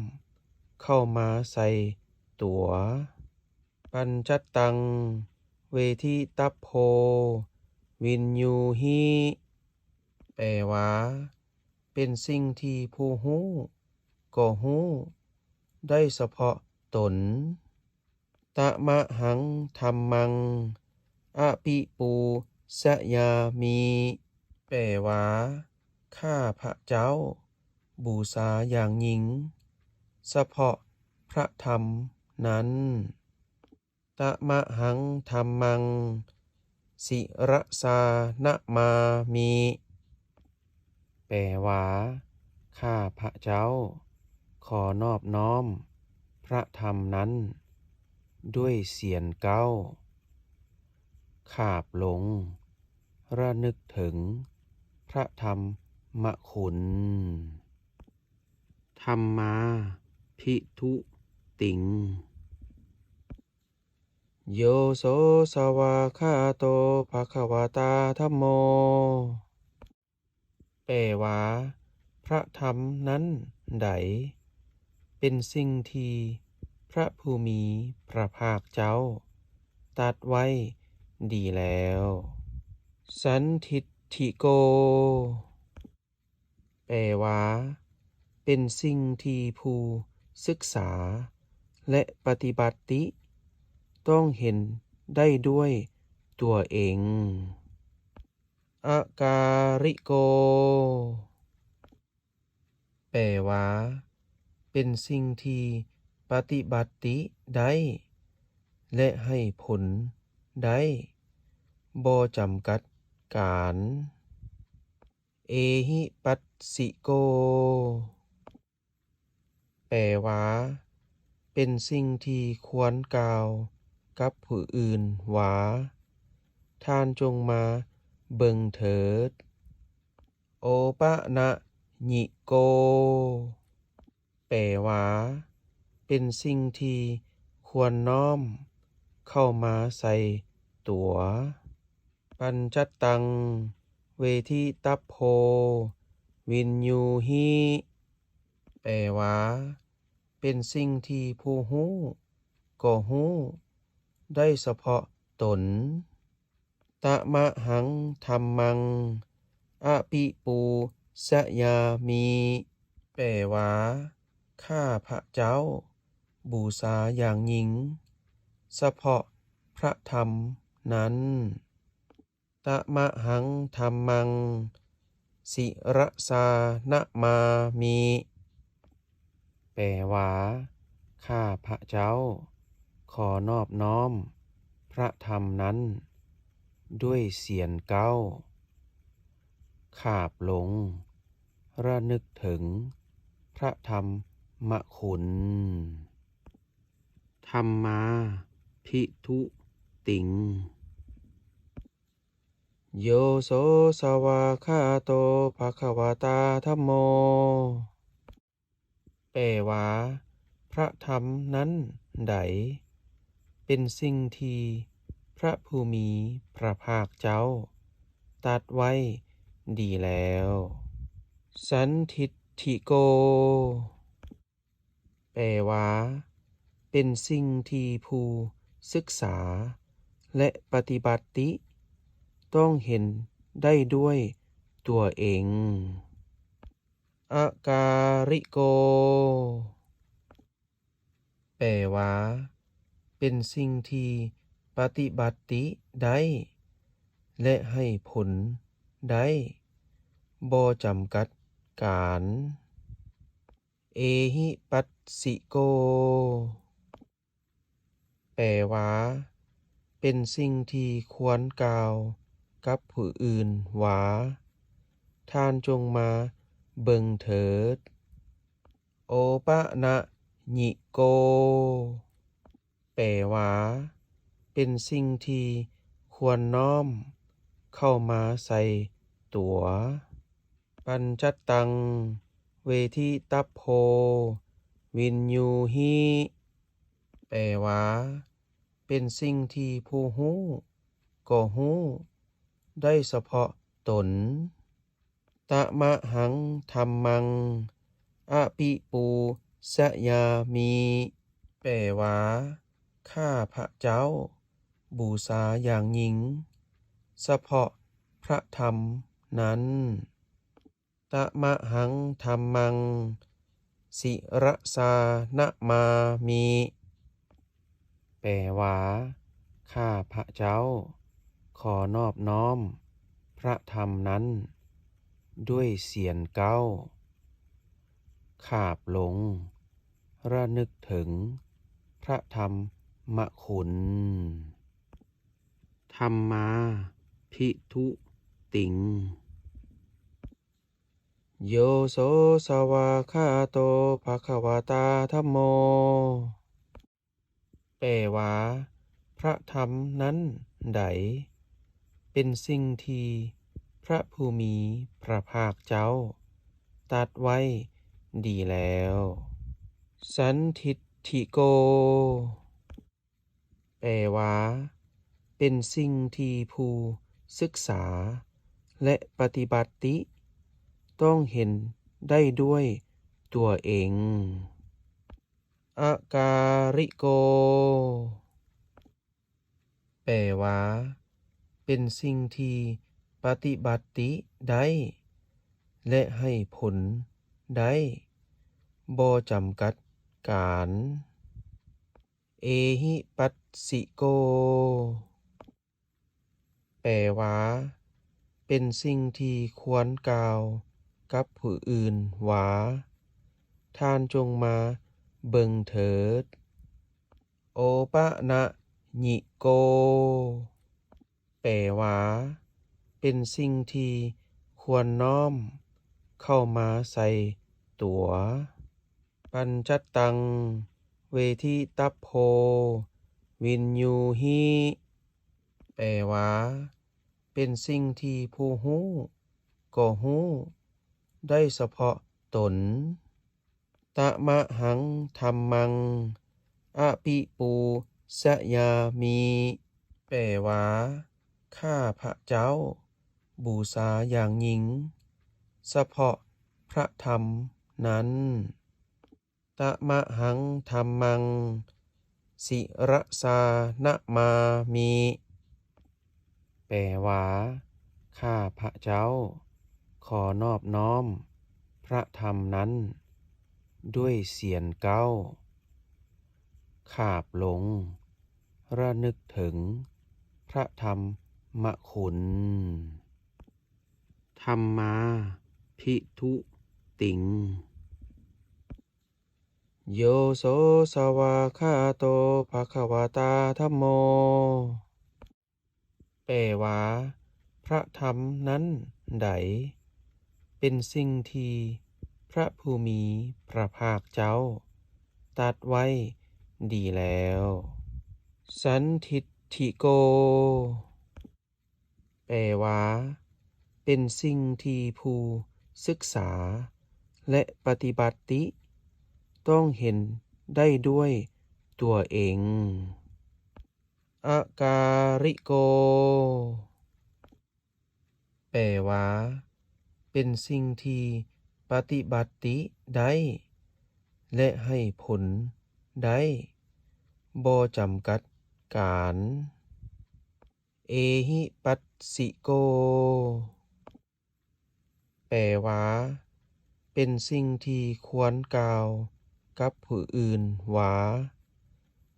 ເຂົ້າມາໃສ່ຕົວ. ປັນຈັດຕັງ ເວທິຕັບໂພ ວິນຍູຫິ ແປວ່າ ເປັນສິ່ງທີ່ຜູ້ຮູ້ກໍຮູ້ໄດ້ສະເພາະຕົນ. ຕະມະຫັງທຳມັງ ອະປິປູຊະຍາມິ ແປວ່າ ຂ້າພະເຈົ້າບູຊາຢ່າງຍິ່ງສະເພາະພະທຳນັ້ນ. ຕະມະຫັງທຳມັງ ສິຣະສານະມາມິ ແປວ່າ ຂ້າພະເຈົ້າຂໍນອບນ້ອມພະທຳນັ້ນດ້ວຍສຽນເກົ້າ ຂາບລົງ ລະນຶກເຖິງພະທຳມະຄຸນ. ທຳມາພິທຸຕິງ ໂຍໂສສະຫວາຄາໂຕ ພະຄະວະຕາທຳໂມ ແປວ່າ ພະທຳນັ້ນໃດ ເປັນສິ່ງທີ່ພະຜູ້ມີພະພາກເຈົ້າຕັດໄວ້ດີແລ້ວ. ສັນທິດ ທິໂກ ແປວ່າ ເປັນສິ່ງທີ່ຜູ້ສຶກສາ ແລະ ປະຕິບັດຕິ ຕ້ອງເຫັນໄດ້ດ້ວຍຕົວເອງ. ອະກາລິໂກ ແປວ່າ ເປັນສິ່ງທີ່ປະຕິບັດຕິໄດ້ ແລະ ໃຫ້ຜົນໄດ້ ບໍ່ຈຳກັດການ. ເອຫິປັດສິໂກ ແປວ່າ ເປັນສິ່ງທີ່ຄວນກ່າວກັບຜູ້ອື່ນວ່າ ທ່ານຈົ່ງມາເບິ່ງເຖີດ. ໂອປະນະຍິໂກ ແປວ່າ ເປັນສິ່ງທີ່ຄວນນ້ອມເຂົ້າມາໃສ່ຕົວ. ປັນຈັດຕັງ ເວທິຕັບໂພ ວິນຍູຫິ ແປວ່າ ເປັນສິ່ງທີ່ຜູ້ຮູ້ກໍຮູ້ໄດ້ສະເພາະຕົນ. ຕະມະຫັງທຳມັງ ອະປິປູຊະຍາມິ ແປວ່າ ຂ້າພະເຈົ້າບູຊາຢ່າງຍິ່ງສະເພາະພະທຳນັ້ນ. ຕະມະຫັງທຳມັງ ສິຣະສານະມາມິ ແປວ່າ ຂ້າພະເຈົ້າຂໍນອບນ້ອມພະທຳນັ້ນດ້ວຍສຽນເກົ້າ ຂາບລົງ ລະນຶກເຖິງພະທຳມະຄຸນ. ທຳມາພິທຸຕິງ ໂຍໂສສະຫວາຄາໂຕ ພະຄະວະຕາທຳໂມ ແປວ່າ ພະທຳນັ້ນໃດ ເປັນສິ່ງທີ່ ພະຜູ້ມີພະພາກເຈົ້າຕັດໄວ້ດີແລ້ວ. ສັນທິດຖິໂກ ແປວ່າ ເປັນສິ່ງທີ່ຜູ້ສຶກສາ ແລະ ປະຕິບັດຕິຕ້ອງເຫັນໄດ້ດ້ວຍຕົວເອງ. ອະກາລິໂກ ແປວ່າ ເປັນສິ່ງທີ່ປະຕິບັດຕິໄດ້ ແລະ ໃຫ້ຜົນໄດ້ ບໍ່ຈຳກັດການ. ເອຫິປັດສິໂກ ແປວ່າ ເປັນສິ່ງທີ່ຄວນກ່າວກັບຜູ້ອື່ນວ່າ ທ່ານຈົ່ງມາເບິ່ງເຖີດ. ໂອປະນະຍິໂກ ແປວ່າ ເປັນສິ່ງທີ່ຄວນນ້ອມເຂົ້າມາໃສ່ຕົວ. ປັນຈັດຕັງ ເວທິຕັບໂພ ວິນຍູຫິ ແປວ່າ ເປັນສິ່ງທີ່ຜູ້ຮູ້ກໍຮູ້ໄດ້ສະເພາະຕົນ. ຕະມະຫັງທຳມັງ ອະປິປູຊະຍາມິ ແປວ່າ ຂ້າພະເຈົ້າບູຊາຢ່າງຍິ່ງສະເພາະພະທຳນັ້ນ. ຕະມະຫັງທຳມັງ ສິຣະສານະມາມິ ແປວ່າ ຂ້າພະເຈົ້າຂໍນອບນ້ອມພະທຳນັ້ນດ້ວຍສຽງກ້າວ ຂາບລົງ ລະນຶກເຖິງພະທຳມະຄຸນ. ທຳມາພິທຸຕິງ ໂຍໂສສະຫວາກຂາໂຕ ພະຄະວະຕາທຳໂມ ແປວ່າ ພະທຳນັ້ນໃດ ເປັນສິ່ງທີ່ພະຜູ້ມີພະພາກເຈົ້າຕັດໄວ້ດີແລ້ວ. ສັນທິດຖິໂກ ແປວ່າ ເປັນສິ່ງທີ່ຜູ້ສຶກສາ ແລະ ປະຕິບັດຕິຕ້ອງເຫັນໄດ້ດ້ວຍຕົວເອງ. ອະກາລິໂກ ແປວ່າ ເປັນສິ່ງທີ່ປະຕິບັດຕິໄດ້ ແລະ ໃຫ້ຜົນໄດ້ ບໍ່ຈຳກັດການ. ເອຫິປັດສິໂກ ແປວ່າ ເປັນສິ່ງທີ່ຄວນກ່າວກັບຜູ້ອື່ນວ່າ ທ່ານຈົ່ງມາເບິ່ງເຖີດ. ໂອປະນະຍິໂກ ແປວ່າ ເປັນສິ່ງທີ່ຄວນນ້ອມເຂົ້າມາໃສ່ຕົວ. ປັນຈັດຕັງ ເວທິຕັບໂພ ວິນຍູຫິ ແປວ່າ ເປັນສິ່ງທີ່ຜູ້ຮູ້ກໍຮູ້ໄດ້ສະເພາະຕົນ. ຕະມະຫັງທຳມັງ ອະປິປູຊະຍາມິ ແປວ່າ ຂ້າພະເຈົ້າບູຊາຢ່າງຍິ່ງສະເພາະພະທຳນັ້ນ. ຕະມະຫັງທຳມັງ ສິຣະສານະມາມິ ແປວ່າ ຂ້າພະເຈົ້າຂໍນອບນ້ອມພະທຳນັ້ນດ້ວຍສຽງກ້າວ ຂາບລົງ ລະນຶກເຖິງພະທຳມະຄຸນ. ທຳມາພິທຸຕິງ ໂຍໂສສະຫວາກຂາໂຕ ພະຄະວະຕາທຳໂມ ແປວ່າ ພະທຳນັ້ນໃດ ເປັນສິ່ງທີ່ພະຜູ້ມີພະພາກເຈົ້າຕັດໄວ້ດີແລ້ວ. ສັນທິດຖິໂກ ແປວ່າ ເປັນສິ່ງທີ່ຜູ້ສຶກສາ ແລະ ປະຕິບັດຕິຕ້ອງເຫັນໄດ້ດ້ວຍຕົວເອງ. ອະກາລິໂກ ແປວ່າ ເປັນສິ່ງທີ່ປະຕິບັດຕິໄດ້ ແລະ ໃຫ້ຜົນໄດ້ ບໍ່ຈຳກັດການ. ເອຫິປັດສິໂກ ແປວ່າ ເປັນສິ່ງທີ່ຄວນກ່າວກັບຜູ້ອື່ນວ່າ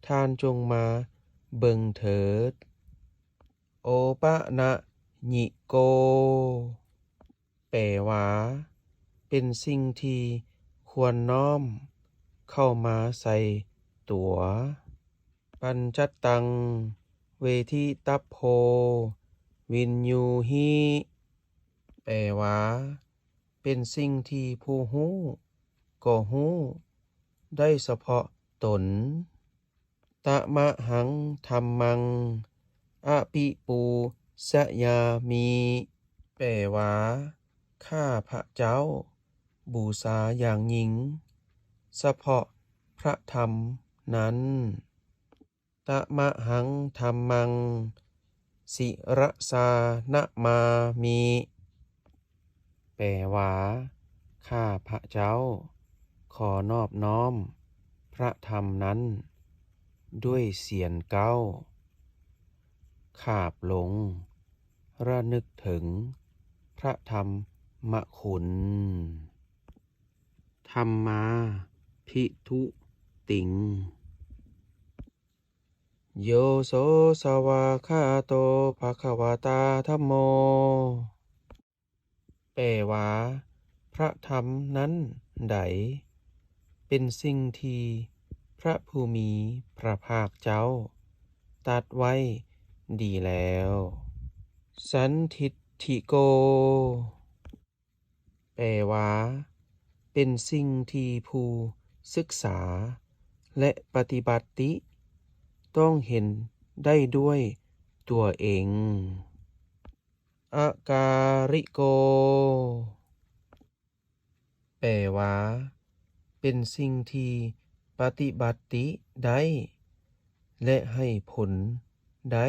ທ່ານຈົ່ງມາເບິ່ງເຖີດ. ໂອປະນະຍິໂກ ແປວ່າ ເປັນສິ່ງທີ່ຄວນນ້ອມເຂົ້າມາໃສ່ຕົວ. ປັນຈັດຕັງເວທິຕັບໂພວິນຍູຫິ ແປວ່າ ເປັນສິ່ງທີ່ຜູ້ຮູ້ກໍຮູ້ໄດ້ສະເພາະຕົນ. ຕະມະຫັງທຳມັງອະປິປູຊະຍາມິ ແປວ່າ ຂ້າພະເຈົ້າບູຊາຢ່າງຍິ່ງສະເພາະພະທຳນັ້ນ. ຕະມະຫັງທຳມັງສິຣະສານະມາມິ ແປວ່າ ຂ້າພະເຈົ້າຂໍນອບນ້ອມພະທຳນັ້ນດ້ວຍສຽນເກົ້າ ຂາບລົງ ລະນຶກເຖິງພະທຳມະຄຸນ. ທຳມາພິທຸຕິງ ໂຍໂສສະຫວາກຂາໂຕ ພະຄະວະຕາທຳໂມ ແປວ່າ ພະທຳນັ້ນໃດ ເປັນສິ່ງທີ່ພະຜູ້ມີພະພາກເຈົ້າຕັດໄວ້ດີແລ້ວ. ສັນທິດຖິໂກ ແປວ່າ ເປັນສິ່ງທີ່ຜູ້ສຶກສາ ແລະ ປະຕິບັດຕິຕ້ອງເຫັນໄດ້ດ້ວຍຕົວເອງ. ອະກາລິໂກ ແປວ່າ ເປັນສິ່ງທີ່ປະຕິບັດຕິໄດ້ ແລະ ໃຫ້ຜົນໄດ້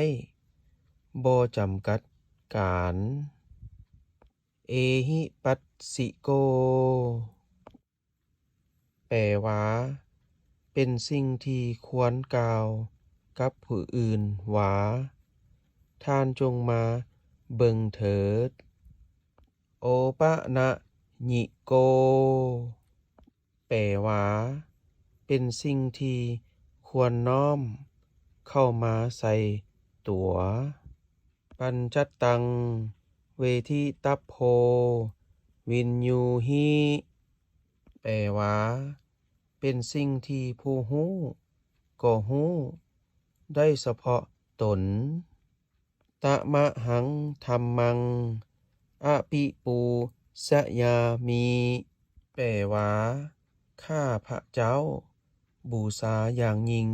ບໍ່ຈຳກັດການ. ເອຫິປັດສິໂກ ແປວ່າ ເປັນສິ່ງທີ່ຄວນກ່າວກັບຜູ້ອື່ນວ່າ ທ່ານຈົ່ງມາເບິ່ງເຖີດ. ໂອປະນະຍິໂກ ແປວ່າ ເປັນສິ່ງທີ່ຄວນນ້ອມເຂົ້າມາໃສ່ຕົວ. ປັນຈັດຕັງເວທິຕັບໂພວິນຍູຫິ ແປວ່າ ເປັນສິ່ງທີ່ຜູ້ຮູ້ກໍຮູ້ໄດ້ສະເພາະຕົນ. ຕະມະຫັງທຳມັງອະປິປູຊະຍາມິ ແປວ່າ ຂ້າພະເຈົ້າບູຊາຢ່າງຍິ່ງ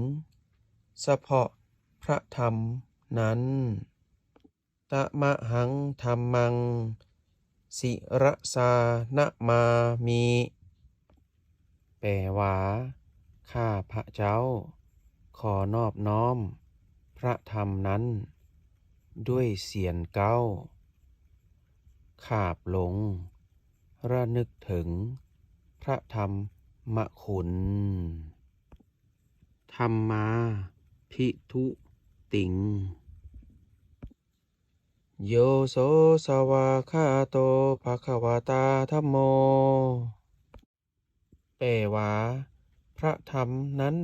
ສະເພາະພະທຳນັ້ນ. ຕະມະຫັງທຳມັງສິຣະສານະມາມິ ແປວ່າ ຂ້າພະເຈົ້າຂໍນອບນ້ອມພະທຳນັ້ນດ້ວຍສຽນເກົ້າ ຂາບລົງ ລະນຶກເຖິງພະທຳມະຄຸນ. ທຳມາພິທຸຕິງ ໂຍໂສສະຫວາກຂາໂຕ ພະຄະວະຕາທຳໂມ ແປວ່າ ພະທຳນັ້ນ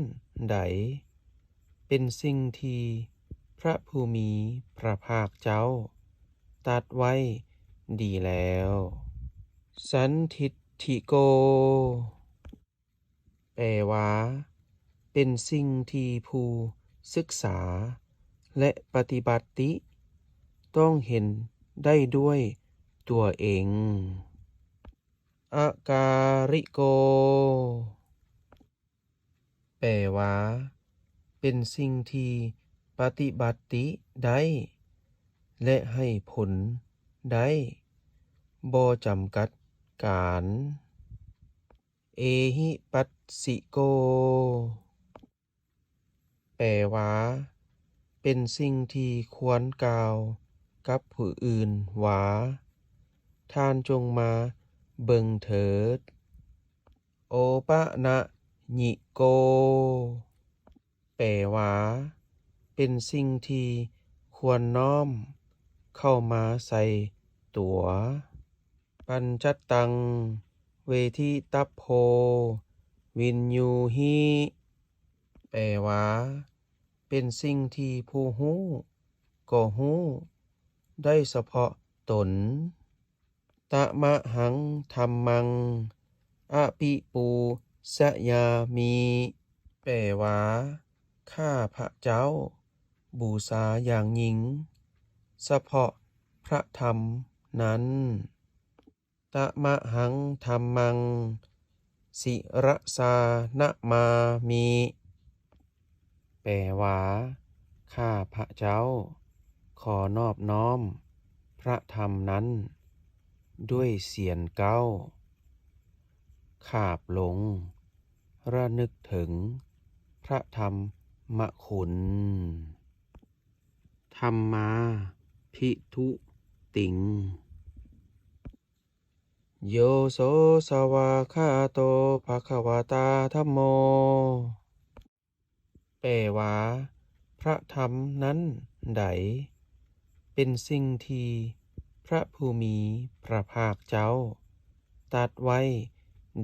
ໃດ ເປັນສິ່ງທີ່ພະຜູ້ມີພະພາກເຈົ້າຕັດໄວ້ດີແລ້ວ. ສັນທິດຖິໂກ ແປວ່າ ເປັນສິ່ງທີ່ຜູ້ສຶກສາ ແລະ ປະຕິບັດຕິຕ້ອງເຫັນໄດ້ດ້ວຍຕົວເອງ. ອະກາລິໂກ ແປວ່າ ເປັນສິ່ງທີ່ປະຕິບັດຕິໄດ້ ແລະ ໃຫ້ຜົນໄດ້ ບໍ່ຈຳກັດການ. ເອຫິປັດສິໂກ ແປວ່າ ເປັນສິ່ງທີ່ຄວນກ່າວກັບຜູ້ອື່ນວ່າ ທ່ານຈົ່ງມາເບິ່ງເຖີດ. ໂອປະນະຍິໂກ ແປວ່າ ເປັນສິ່ງທີ່ຄວນນ້ອມເຂົ້າມາໃສ່ຕົວ. ປັນຈັດຕັງເວທິຕັບໂພວິນຍູຫິ ແປວ່າ ເປັນສິ່ງທີ່ຜູ້ຮູ້ກໍຮູ້ໄດ້ສະເພາະຕົນ. ຕະມະຫັງທຳມັງອະປິປູຊະຍາມິ ແປວ່າ ຂ້າພະເຈົ້າບູຊາຢ່າງຍິ່ງສະເພາະພະທຳນັ້ນ. ຕະມະຫັງທຳມັງສິຣະສານະມາມິ ແປວ່າ ຂ້າພະເຈົ້າຂໍນອບນ້ອມພະທຳນັ້ນດ້ວຍສຽນເກົ້າ ຂາບລົງລະນຶກເຖິງພະທຳມະຄຸນ. ທຳມາພິທຸຕິງ ໂຍໂສສະຫວາກຂາໂຕ ພະຄະວະຕາ ທຳໂມ ແປວ່າ ພະທຳນັ້ນໃດ ເປັນສິ່ງທີ່ພະຜູ້ມີພະພາກເຈົ້າຕັດໄວ້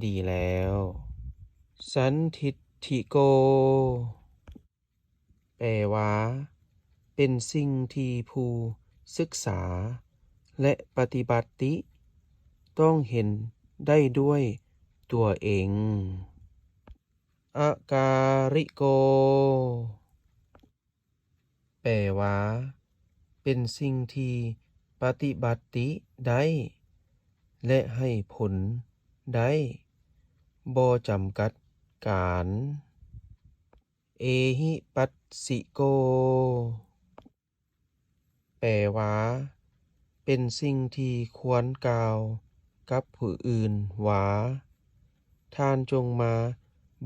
ດີແລ້ວ. ສັນທິດຖິໂກ ແປວ່າ ເປັນສິ່ງທີ່ຜູ້ສຶກສາ ແລະ ປະຕິບັດຕິຕ້ອງເຫັນໄດ້ດ້ວຍຕົວເອງ. ອະກາລິໂກ ແປວ່າ ເປັນສິ່ງທີ່ປະຕິບັດຕິໄດ້ ແລະ ໃຫ້ຜົນໄດ້ ບໍ່ຈຳກັດການ. ເອຫິປັດສິໂກ ແປວ່າ ເປັນສິ່ງທີ່ຄວນກ່າວກັບຜູ້ອື່ນວ່າ ທ່ານຈົ່ງມາ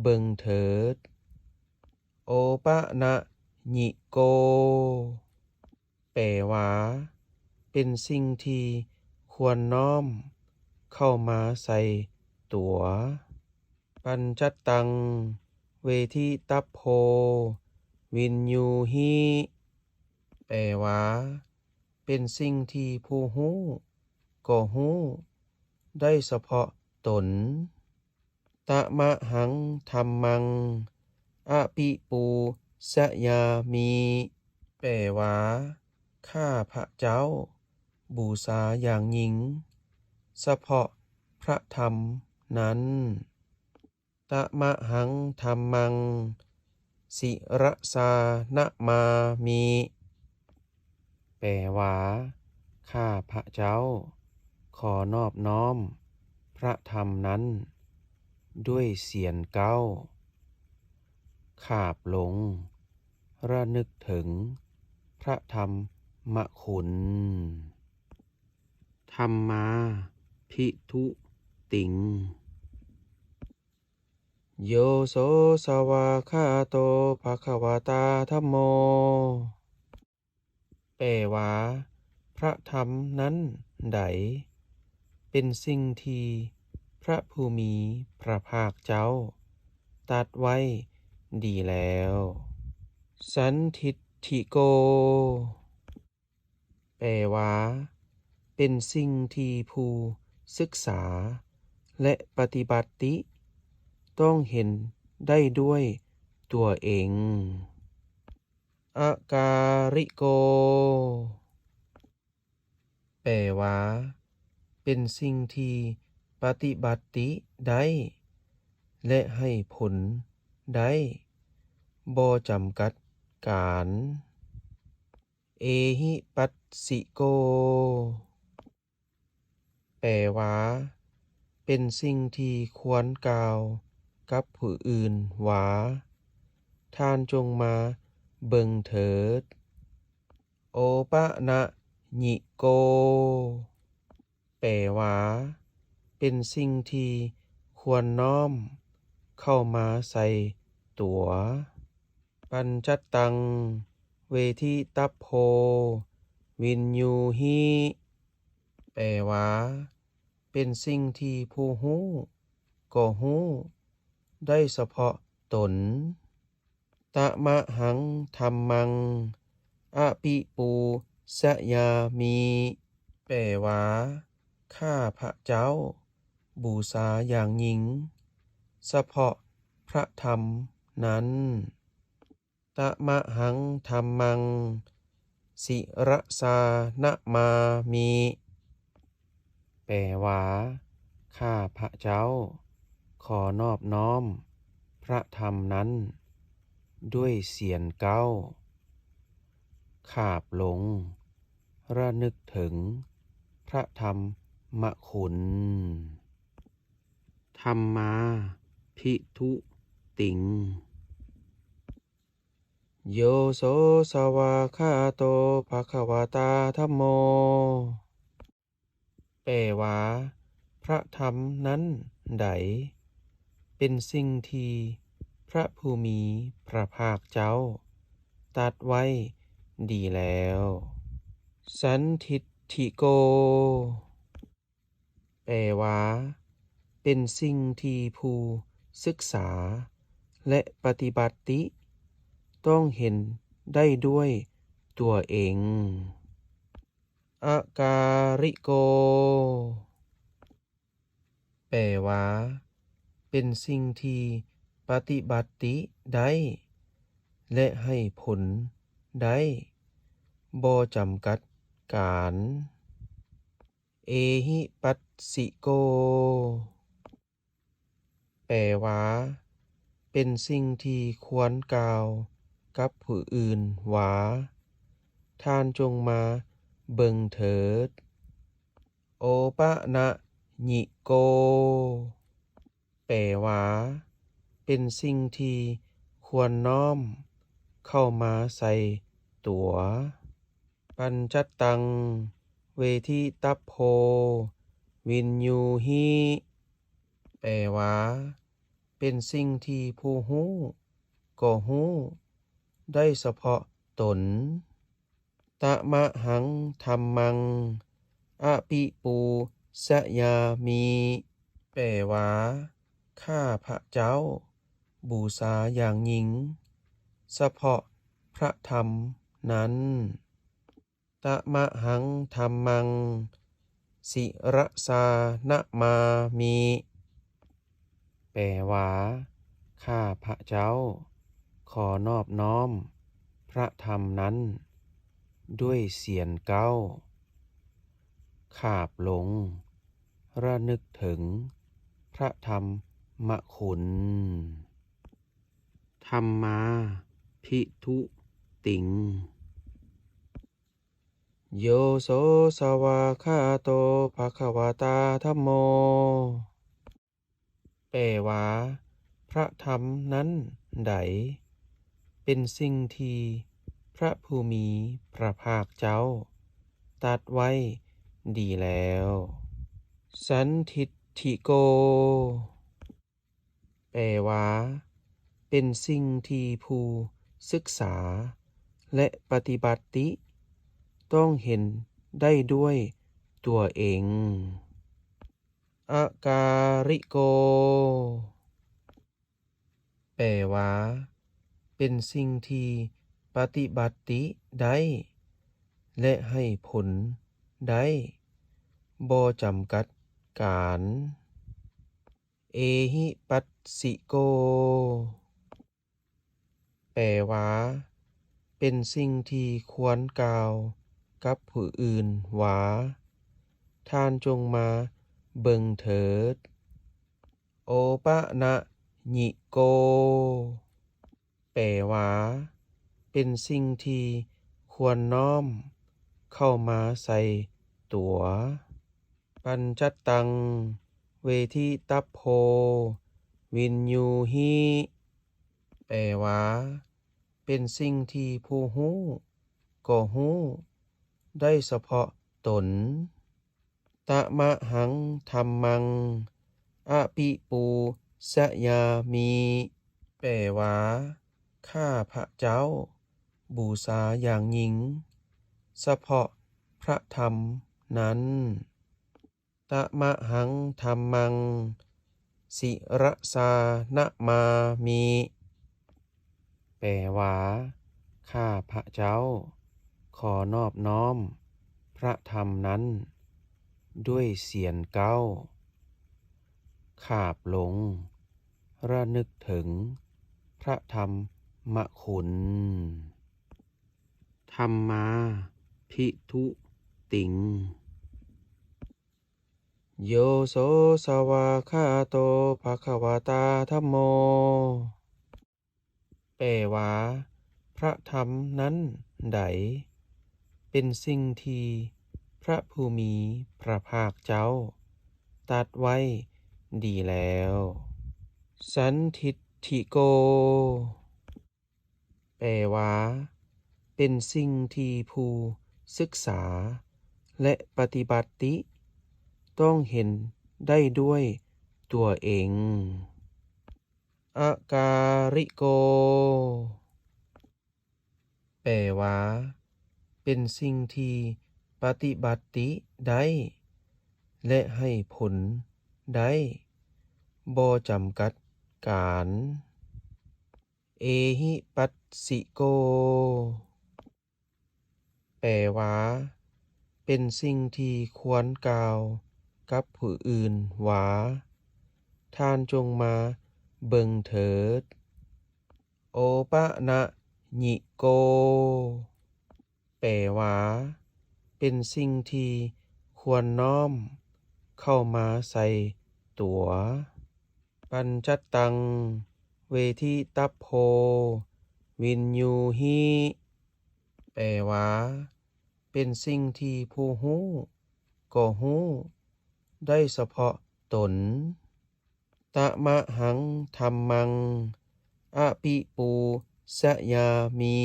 ເບິ່ງເຖີດ. ໂອປະນະຍິໂກ ແປວ່າ ເປັນສິ່ງທີ່ຄວນນ້ອມເຂົ້າມາໃສ່ຕົວ. ປັນຈັດຕັງເວທິຕັບໂພວິນຍູຫິ ແປວ່າ ເປັນສິ່ງທີ່ຜູ້ຮູ້ກໍຮູ້ໄດ້ສະເພາະຕົນ. ຕະມະຫັງທຳມັງອະປິປູຊະຍາມິ ແປວ່າ ຂ້າພະເຈົ້າບູຊາຢ່າງຍິ່ງສະເພາະພະທຳນັ້ນ. ຕະມະຫັງທຳມັງສິຣະສານະມາມິ ແປວ່າ ຂ້າພະເຈົ້າຂໍນອບນ້ອມພະທຳນັ້ນດ້ວຍສຽນເກົ້າ ຂາບລົງລະນຶກເຖິງພະທຳມະຄຸນ. ທຳມາພິທຸຕິງ ໂຍໂສສະຫວາກຂາໂຕ ພະຄະວະຕາ ທຳໂມ ແປວ່າ ພະທຳນັ້ນໃດ ເປັນສິ່ງທີ່ພະຜູ້ມີພະພາກເຈົ້າຕັດໄວ້ດີແລ້ວ. ສັນທິດຖິໂກ ແປວ່າ ເປັນສິ່ງທີ່ຜູ້ສຶກສາ ແລະ ປະຕິບັດຕິຕ້ອງເຫັນໄດ້ດ້ວຍຕົວເອງ. ອະກາລິໂກ ແປວ່າ ເປັນສິ່ງທີ່ປະຕິບັດຕິໄດ້ ແລະ ໃຫ້ຜົນໄດ້ ບໍ່ຈຳກັດການ. ເອຫິປັດສິໂກ ແປວ່າ ເປັນສິ່ງທີ່ຄວນກ່າວກັບຜູ້ອື່ນວ່າ ທ່ານຈົ່ງມາເບິ່ງເຖີດ. ໂອປະນະຍິໂກ ແປວ່າ ເປັນສິ່ງທີ່ຄວນນ້ອມເຂົ້າມາໃສ່ຕົວ. ປັນຈັດຕັງ เวทิตัพโพ วินยูหิ แปลว่า เป็นสิ่งที่ผู้ฮู้ก็ฮู้ได้เฉพาะตน ตะมะหังธัมมัง อภิปูชยามิ แปลว่า ข้าพระเจ้าบูชาอย่างยิ่งเฉพาะพระธรรมนั้น ตะมะหังธัมมัง ศิรสานะมามิ แปลว่า ข้าพระเจ้าขอนอบน้อมพระธรรมนั้นด้วยเศียรเกล้า ขาบลง ระนึกถึงพระธรรมคุณ ธัมมาภิทุติง โยโสสวากขาโต ภะคะวะตา ธัมโม แปลว่า พระธรรมนั้นใด เป็นสิ่งที่พระผู้มีพระภาคเจ้าตรัสไว้ดีแล้ว สันทิฏฐิโก แปลว่า เป็นสิ่งที่ผู้ศึกษาและปฏิบัติต้องเห็นได้ด้วยตัวเอง อากาลิโก แปลว่า เป็นสิ่งที่ปฏิบัติได้ และให้ผลได้ บ่จำกัดกาล เอหิปัสสิโก แปลว่า เป็นสิ่งที่ควรกล่าวกับผู้อื่นว่า ท่านจงมาเบิ่งเถิด โอปะนะญิโก แปลว่า เป็นสิ่งที่ควรน้อมเข้ามาใส่ตัว ปัญจัตตัง เวทิตัพโพ วินยูหิ แปลว่า เป็นสิ่งที่ผู้ฮู้ก็ฮู้ได้เฉพาะตน ตะมะหังธัมมัง อภิปูชยามิ แปลว่า ข้าพระเจ้าบูชาอย่างยิ่งเฉพาะพระธรรมนั้น ตะมะหังธัมมัง ศิรสานะมามิ แปลว่า ข้าพระเจ้าขอนอบน้อมพระธรรมนั้นด้วยเศียรเกล้า ขาบลง ระนึกถึงพระธรรมคุณ ธัมมาภิทุติง โยโสสวากขาโต ภะคะวะตา ธัมโม แปลว่า พระธรรมนั้นใด เป็นสิ่งที่พระผู้มีพระภาคเจ้าตรัสไว้ดีแล้ว สันทิฏฐิโก แปลว่า เป็นสิ่งที่ผู้ศึกษาและปฏิบัติต้องเห็นได้ด้วยตัวเอง อากาลิโก แปลว่า เป็นสิ่งที่ปฏิบัติได้ และให้ผลได้ บ่จำกัดกาล เอหิปัสสิโก แปลว่า เป็นสิ่งที่ควรกล่าวกับผู้อื่นว่า ท่านจงมาเบิ่งเถิด โอปะนะญิโก แปลว่า เป็นสิ่งที่ควรน้อมเข้ามาใส่ตัว ปัญจัตตัง เวทิตัพโพ วินยูหิ แปลว่า เป็นสิ่งที่ผู้ฮู้ก็ฮู้ได้เฉพาะตน ตะมะหังธัมมัง อภิปูชยามิ แปลว่า ข้าพระเจ้า ບູຊາຢ່າງຍິ່ງ ສະເພາະພະທຳນັ້ນ. ຕະມະຫັງທຳມັງ ສິຣະສານະມາມິ ແປວ່າ ຂ້າພະເຈົ້າຂໍນອບນ້ອມພະທຳນັ້ນດ້ວຍສຽນເກົ້າ ຂາບລົງ ລະນຶກເຖິງພະທຳມະຄຸນ. ທຳມາພິທຸຕິງ ໂຍໂສສະຫວາກຂາໂຕ ພະຄະວະຕາທຳໂມ ແປວ່າ ພະທຳນັ້ນໃດ ເປັນສິ່ງທີ່ພະຜູ້ມີພະພາກເຈົ້າຕັດໄວ້ດີແລ້ວ. ສັນທິດຖິໂກ ແປວ່າ ເປັນສິ່ງທີ່ຜູ້ສຶກສາ ແລະ ປະຕິບັດຕິຕ້ອງເຫັນໄດ້ດ້ວຍຕົວເອງ. ອະກາລິໂກ ແປວ່າ ເປັນສິ່ງທີ່ປະຕິບັດຕິໄດ້ ແລະ ໃຫ້ຜົນໄດ້ ບໍ່ຈຳກັດການ. ເອຫິປັດສິໂກ ແປວ່າ ເປັນສິ່ງທີ່ຄວນກ່າວກັບຜູ້ອື່ນວ່າ ທ່ານຈົ່ງມາເບິ່ງເຖີດ. ໂອປະນະຍິໂກ ແປວ່າ ເປັນສິ່ງທີ່ຄວນນ້ອມເຂົ້າມາໃສ່ຕົວ. ປັນຈັດຕັງ ເວທິຕັບໂພ ວິນຍູຫິ ແປວ່າ ເປັນສິ່ງທີ່ຜູ້ຮູ້ກໍຮູ້ໄດ້ສະເພາະຕົນ. ຕະມະຫັງທຳມັງ ອະປິປູຊະຍາມິ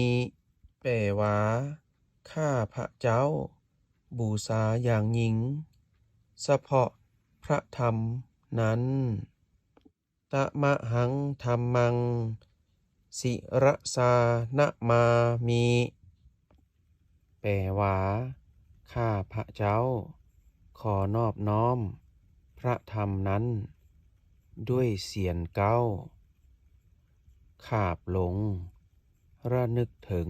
ແປວ່າ ຂ້າພະເຈົ້າບູຊາຢ່າງຍິ່ງສະເພາະພະທຳນັ້ນ. ຕະມະຫັງທຳມັງ ສິຣະສານະມາມິ ແປວ່າ ຂ້າພະເຈົ້າຂໍນອບນ້ອມພະທຳນັ້ນດ້ວຍສຽນເກົ້າ ຂາບລົງ ລະນຶກເຖິງ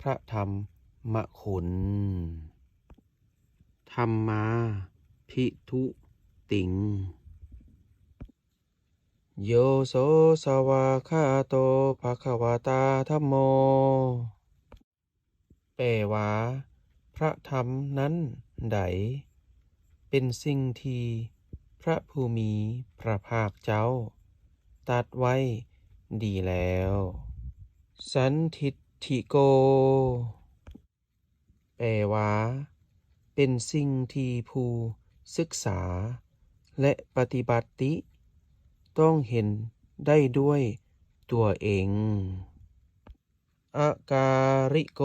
ພະທຳມະຄຸນ. ທຳມາພິທຸຕິງ ໂຍໂສສະຫວາກຂາໂຕ ພະຄະວະຕາທຳໂມ ແປວ່າ ພະທຳນັ້ນໃດ ເປັນສິ່ງທີ່ພະຜູ້ມີພະພາກເຈົ້າຕັດໄວ້ດີແລ້ວ. ສັນທິດຖິໂກ ແປວ່າ ເປັນສິ່ງທີ່ຜູ້ສຶກສາ ແລະ ປະຕິບັດຕິຕ້ອງເຫັນໄດ້ດ້ວຍຕົວເອງ. ອະກາລິໂກ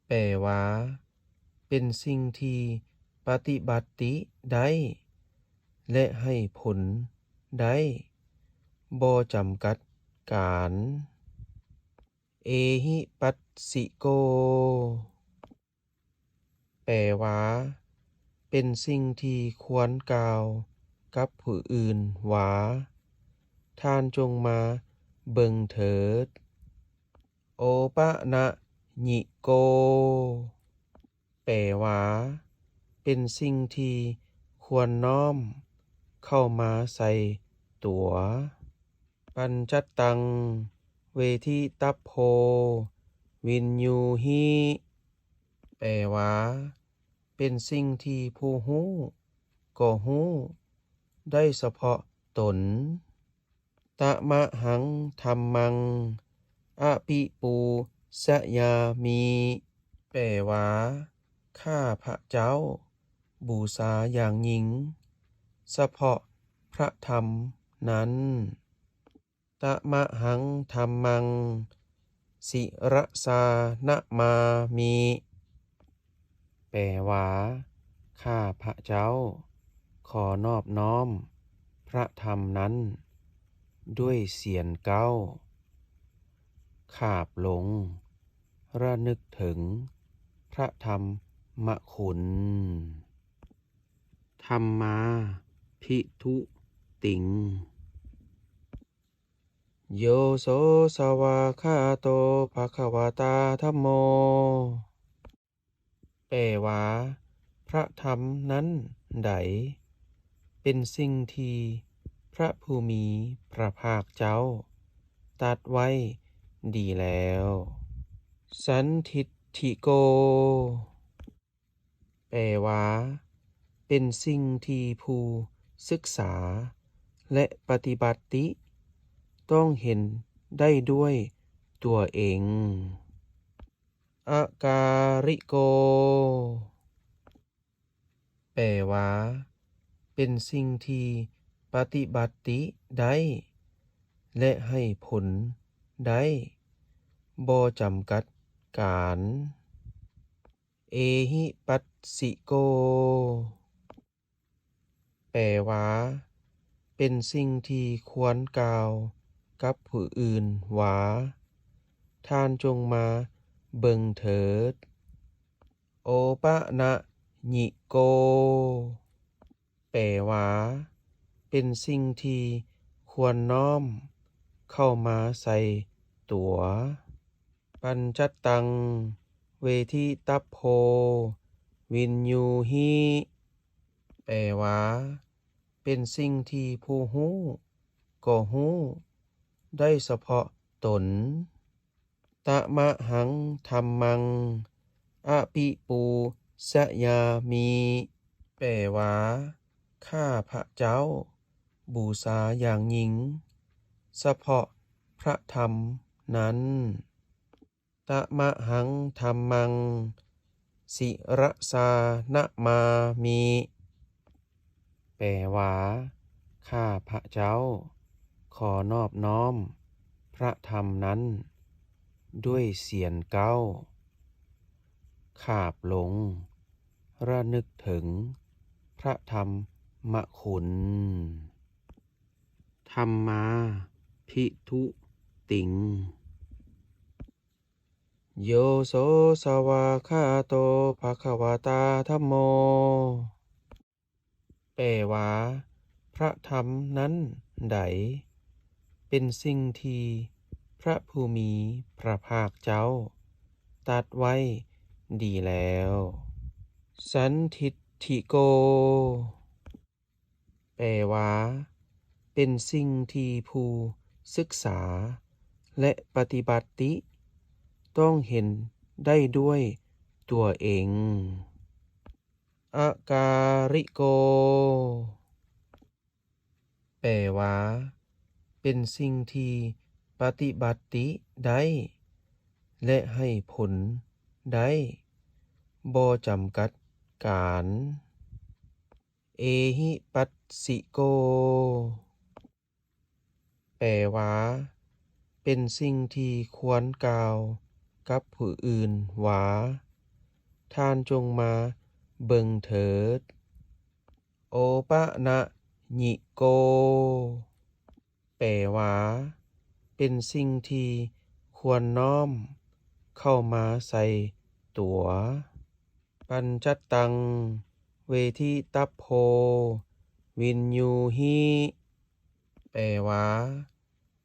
ແປວ່າ ເປັນສິ່ງທີ່ປະຕິບັດຕິໄດ້ ແລະ ໃຫ້ຜົນໄດ້ ບໍ່ຈຳກັດການ. ເອຫິປັດສິໂກ ແປວ່າ ເປັນສິ່ງທີ່ຄວນກ່າວກັບຜູ້ອື່ນວ່າ ທ່ານຈົ່ງມາເບິ່ງເຖີດ. ໂອປະນະຍິໂກ ແປວ່າ ເປັນສິ່ງທີ່ຄວນນ້ອມເຂົ້າມາໃສ່ຕົວ. ປັນຈັດຕັງ ເວທິຕັບໂພ ວິນຍູຫິ ແປວ່າ ເປັນສິ່ງທີ່ຜູ້ຮູ້ກໍຮູ້ໄດ້ສະເພາະຕົນ. ຕະມະຫັງທຳມັງ ອະປິປູຊະຍາມິ ແປວ່າ ຂ້າພະເຈົ້າບູຊາຢ່າງຍິ່ງສະເພາະພະທຳນັ້ນ. ຕະມະຫັງທຳມັງ ສິຣະສານະມາມິ ແປວ່າ ຂ້າພະເຈົ້າຂໍນອບນ້ອມພະທຳນັ້ນດ້ວຍສຽນເກົ້າ ຂາບລົງ ລະນຶກເຖິງພະທຳມະຄຸນ. ທຳມາພິທຸຕິງ ໂຍໂສສະຫວາຄາໂຕ ພະຄະວະຕາ ທຳໂມ. ແປວ່າ ພະທຳນັ້ນໃດ ເປັນສິ່ງທີ່ພະຜູ້ມີພະພາກເຈົ້າຕັດໄວ້ດີແລ້ວ. ສັນທິດຖິໂກ ແປວ່າ ເປັນສິ່ງທີ່ຜູ້ສຶກສາ ແລະ ປະຕິບັດຕິ ຕ້ອງເຫັນໄດ້ດ້ວຍຕົວເອງ. ອະກາລິໂກ ແປວ່າ ເປັນສິ່ງທີ່ປະຕິບັດຕິໄດ້ ແລະ ໃຫ້ຜົນໄດ້ ບໍ່ຈຳກັດການ. ເອຫິປັດສິໂກ ແປວ່າ ເປັນສິ່ງທີ່ຄວນກ່າວກັບຜູ້ອື່ນວ່າ ທ່ານຈົ່ງມາເບິ່ງເຖີດ. ໂອປະນະຍິໂກ ແປວ່າ ເປັນສິ່ງທີ່ຄວນນ້ອມເຂົ້າມາໃສ່ຕົວ. ປັນຈັດຕັງ ເວທິຕັບໂພ ວິນຍູຫິ ແປວ່າ ເປັນສິ່ງທີ່ຜູ້ຮູ້ກໍຮູ້ໄດ້ສະເພາະຕົນ. ຕະມະຫັງທຳມັງ ອະປິປູຊະຍາມິ ແປວ່າ ຂ້າພະເຈົ້າບູຊາຢ່າງຍິ່ງສະເພາະພະທຳນັ້ນ. ຕະມະຫັງທຳມັງ ສິຣະສານະມາມິ ແປວ່າ ຂ້າພະເຈົ້າຂໍນອບນ້ອມພະທຳນັ້ນດ້ວຍສຽນເກົ້າ ຂາບລົງ ລະນຶກເຖິງພະທຳມະຄຸນ. ທຳມາພິທຸຕິງ ໂຍໂສສະຫວາຄາໂຕ ພະຄະວະຕາ ທຳໂມ. ແປວ່າ ພະທຳນັ້ນໃດ ເປັນສິ່ງທີ່ພະຜູ້ມີພະພາກເຈົ້າຕັດໄວ້ດີແລ້ວ. ສັນທິດຖິໂກ ແປວ່າ ເປັນສິ່ງທີ່ຜູ້ສຶກສາ ແລະ ປະຕິບັດຕິຕ້ອງເຫັນໄດ້ດ້ວຍຕົວເອງ. ອະກາລິໂກ ແປວ່າ ເປັນສິ່ງທີ່ປະຕິບັດຕິໄດ້ ແລະ ໃຫ້ຜົນໄດ້ ບໍ່ຈຳກັດການ. ເອຫິປັດສິໂກ ແປວ່າ ເປັນສິ່ງທີ່ຄວນກ່າວກັບຜູ້ອື່ນວ່າ ທ່ານຈົ່ງມາເບິ່ງເຖີດ. ໂອປະນະຍິໂກ ແປວ່າ ເປັນສິ່ງທີ່ຄວນນ້ອມເຂົ້າມາໃສ່ຕົວ. ປັນຈັດຕັງ ເວທິຕັບໂພ ວິນຍູຫິ ແປວ່າ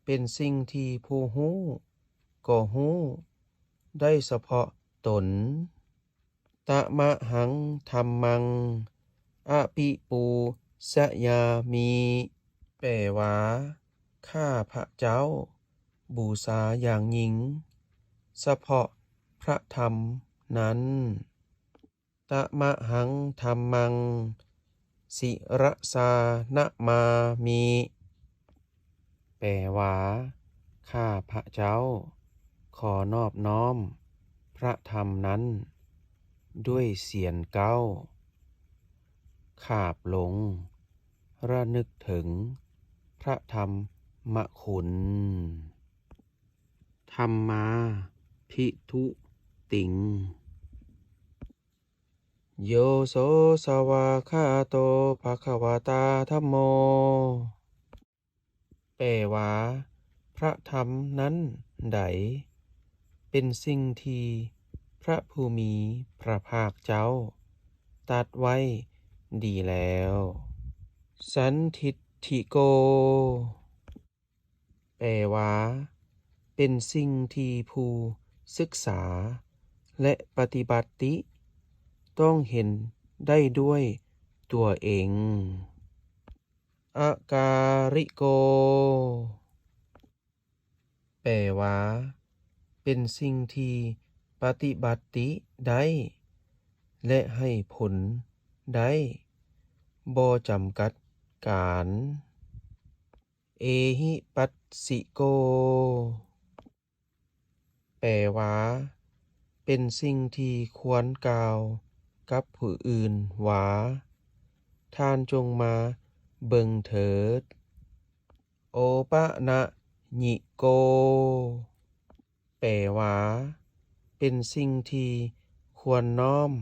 ເປັນສິ່ງທີ່ຜູ້ຮູ້ກໍຮູ້ໄດ້ສະເພາະຕົນ. ຕະມະຫັງທຳມັງ ອະປິປູຊະຍາມິ ແປວ່າ ຂ້າພະເຈົ້າບູຊາຢ່າງຍິ່ງສະເພາະພະທຳນັ້ນ. ຕະມະຫັງທຳມັງ ສິຣະສານະມາມິ ແປວ່າ ຂ້າພະເຈົ້າຂໍນອບນ້ອມພະທຳນັ້ນດ້ວຍສຽນເກົ້າ ຂາບລົງ ລະນຶກເຖິງພະທຳມະຄຸນ. ທຳມາພິທຸຕິງ ໂຍໂສສະຫວາຄາໂຕ ພະຄະວະຕາ ທຳໂມ. ແປວ່າ ພະທຳນັ້ນໃດ ເປັນສິ່ງທີ່ພະຜູ້ມີພະພາກເຈົ້າຕັດໄວ້ດີແລ້ວ. ສັນທິດຖິໂກ ແປວ່າ ເປັນສິ່ງທີ່ຜູ້ສຶກສາ ແລະ ປະຕິບັດຕິຕ້ອງເຫັນໄດ້ດ້ວຍຕົວເອງ. ອະກາລິໂກ ແປວ່າ ເປັນສິ່ງທີ່ປະຕິບັດຕິໄດ້ ແລະ ໃຫ້ຜົນໄດ້ ບໍ່ຈຳກັດການ. ເອຫິປັດສິໂກ ແປວ່າ ເປັນສິ່ງທີ່ຄວນກ່າວກັບຜູ້ອື່ນວ່າ ທ່ານຈົ່ງມາເບິ່ງເຖີດ. ໂອປະນະຍິໂກ ແປວ່າ ເປັນສິ່ງທີ່ຄວນນ້ອມ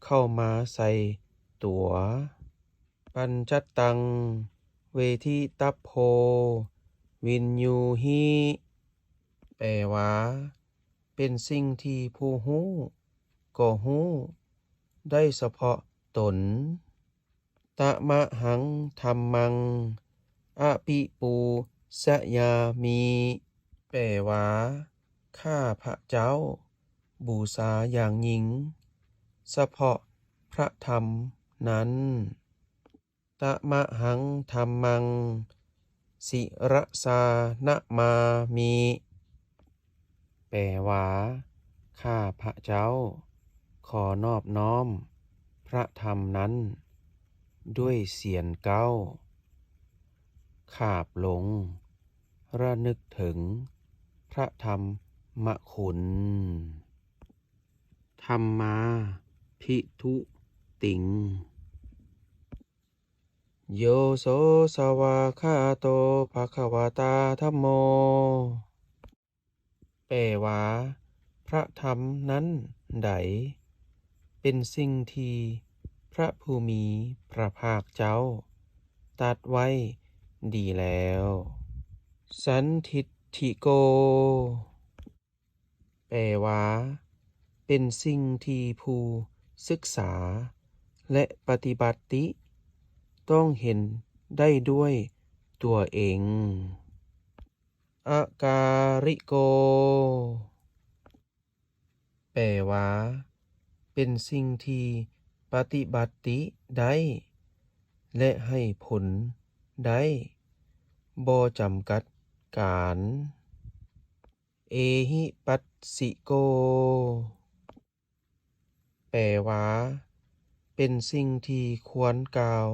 ເຂົ້າມາໃສ່ຕົວ. ປັນຈັດຕັງ ເວທິຕັບໂພ ວິນຍູຫິ ແປວ່າ ເປັນສິ່ງທີ່ຜູ້ຮູ້ກໍຮູ້ໄດ້ສະເພາະຕົນ. ຕະມະຫັງທຳມັງ ອະປິປູຊະຍາມິ ແປວ່າ ຂ້າພະເຈົ້າບູຊາຢ່າງຍິ່ງສະເພາະພະທຳນັ້ນ. ຕະມະຫັງທຳມັງ ສິຣະສານະມາມິ ແປວ່າ ຂ້າພະເຈົ້າຂໍນອບນ້ອມພະທຳນັ້ນດ້ວຍສຽນເກົ້າ ຂາບລົງ ລະນຶກເຖິງພະທຳມະຄຸນ. ທຳມາພິທຸຕິງ ໂຍໂສສະຫວາຄາໂຕ ພະຄະວະຕາທຳໂມ ແປວ່າ ພະທຳນັ້ນໃດ ເປັນສິ່ງທີ່ພະຜູ້ມີພະພາກເຈົ້າຕັດໄວ້ດີແລ້ວ. ສັນທິດຖິໂກ ແປວ່າ ເປັນສິ່ງທີ່ຜູ້ສຶກສາ ແລະ ປະຕິບັດຕິຕ້ອງເຫັນໄດ້ດ້ວຍຕົວເອງ. ອະກາລິໂກ ແປວ່າ ເປັນສິ່ງທີ່ປະຕິບັດຕິໄດ້ ແລະ ໃຫ້ຜົນໄດ້ ບໍ່ຈຳກັດການ. ເອຫິປັດສິໂກ ແປວ່າ ເປັນສິ່ງທີ່ຄວນກ່າວ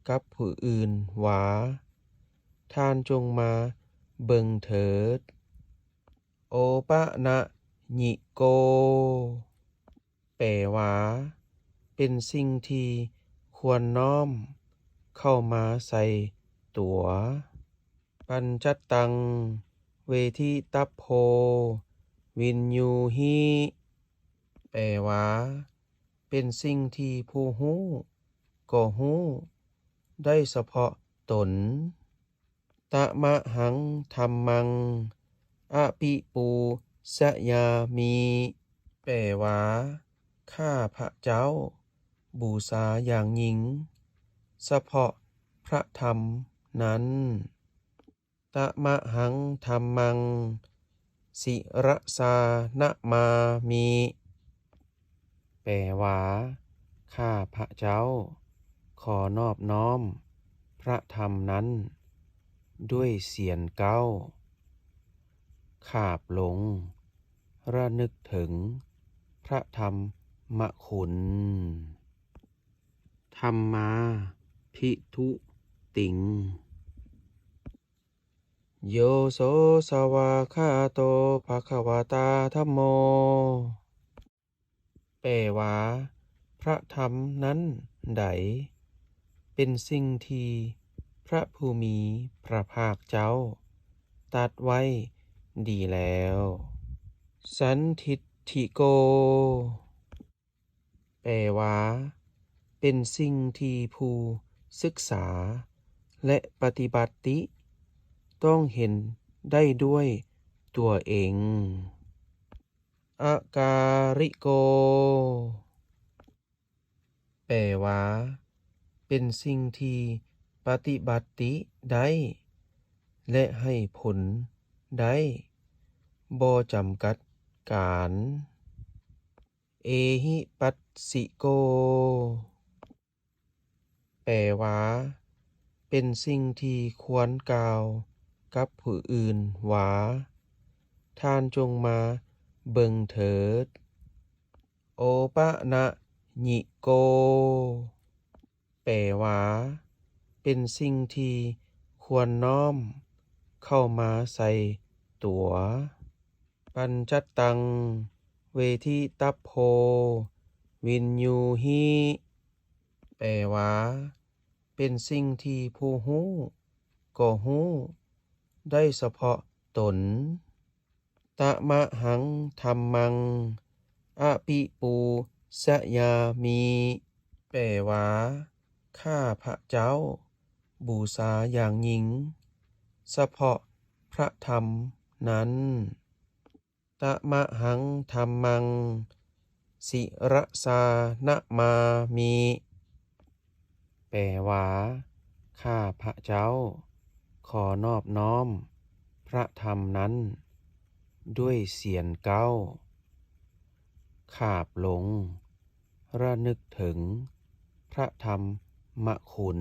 ກັບຜູ້ອື່ນວ່າ ທ່ານຈົ່ງມາເບິ່ງເຖີດ. ໂອປະນະຍິໂກ ແປວ່າ ເປັນສິ່ງທີ່ຄວນນ້ອມເຂົ້າມາໃສ່ຕົວ. ປັນຈັດຕັງ ເວທິຕັບໂພ ວິນຍູຫິ ແປວ່າ ເປັນສິ່ງທີ່ຜູ້ຮູ້ກໍຮູ້ໄດ້ສະເພາະຕົນ. ຕະມະຫັງທຳມັງ ອະປິປູຊະຍາມິ ແປວ່າ ຂ້າພະເຈົ້າບູຊາຢ່າງຍິ່ງສະເພາະພະທຳນັ້ນ. ຕະມະຫັງທຳມັງ ສິຣະສານະມາມິ ແປວ່າ ຂ້າພະເຈົ້າຂໍນອບນ້ອມພະທຳນັ້ນດ້ວຍສຽນເກົ້າ ຂາບລົງ ລະນຶກເຖິງພະທຳມະຄຸນ. ທຳມາພິທຸຕິງ ໂຍໂສສະຫວາຄາໂຕ ພະຄະວະຕາທຳໂມ ແປວ່າ ພະທຳນັ້ນໃດ ເປັນສິ່ງທີ່ພະຜູ້ມີພະພາກເຈົ້າຕັດໄວ້ດີແລ້ວ. ສັນທິດຖິໂກ ແປວ່າ ເປັນສິ່ງທີ່ຜູ້ສຶກສາ ແລະ ປະຕິບັດຕິຕ້ອງເຫັນໄດ້ດ້ວຍຕົວເອງ. ອະກາລິໂກ ແປວ່າ ເປັນສິ່ງທີ່ປະຕິບັດຕິໄດ້ ແລະ ໃຫ້ຜົນໄດ້ ບໍ່ຈຳກັດການ. ເອຫິປັດສິໂກ ແປວ່າ ເປັນສິ່ງທີ່ຄວນກ່າວກັບຜູ້ອື່ນວ່າ ທ່ານຈົ່ງມາເບິ່ງເຖີດ. ໂອປະນະຍິໂກ ແປວ່າ ເປັນສິ່ງທີ່ຄວນນ້ອມເຂົ້າມາໃສ່ຕົວ. ປັນຈັດຕັງເວທິຕັບໂພວິນຍູຫິ ແປວ່າ ເປັນສິ່ງທີ່ຜູ້ຮູ້ກໍຮູ້ໄດ້ສະເພາະຕົນ. ຕະມະຫັງທຳມັງອະປິປູຊະຍາມິ ແປວ່າ ຂ້າພະເຈົ້າບູຊາຢ່າງຍິ່ງສະເພາະພະທຳນັ້ນ. ຕະມະຫັງທຳມັງສິຣະສານະມາມິ ແປວ່າ ຂ້າພະເຈົ້າຂໍນອບນ້ອມພະທຳນັ້ນດ້ວຍສຽງກ້າວຂາບລົງ ລະນຶກເຖິງພະທຳມະຄຸນ.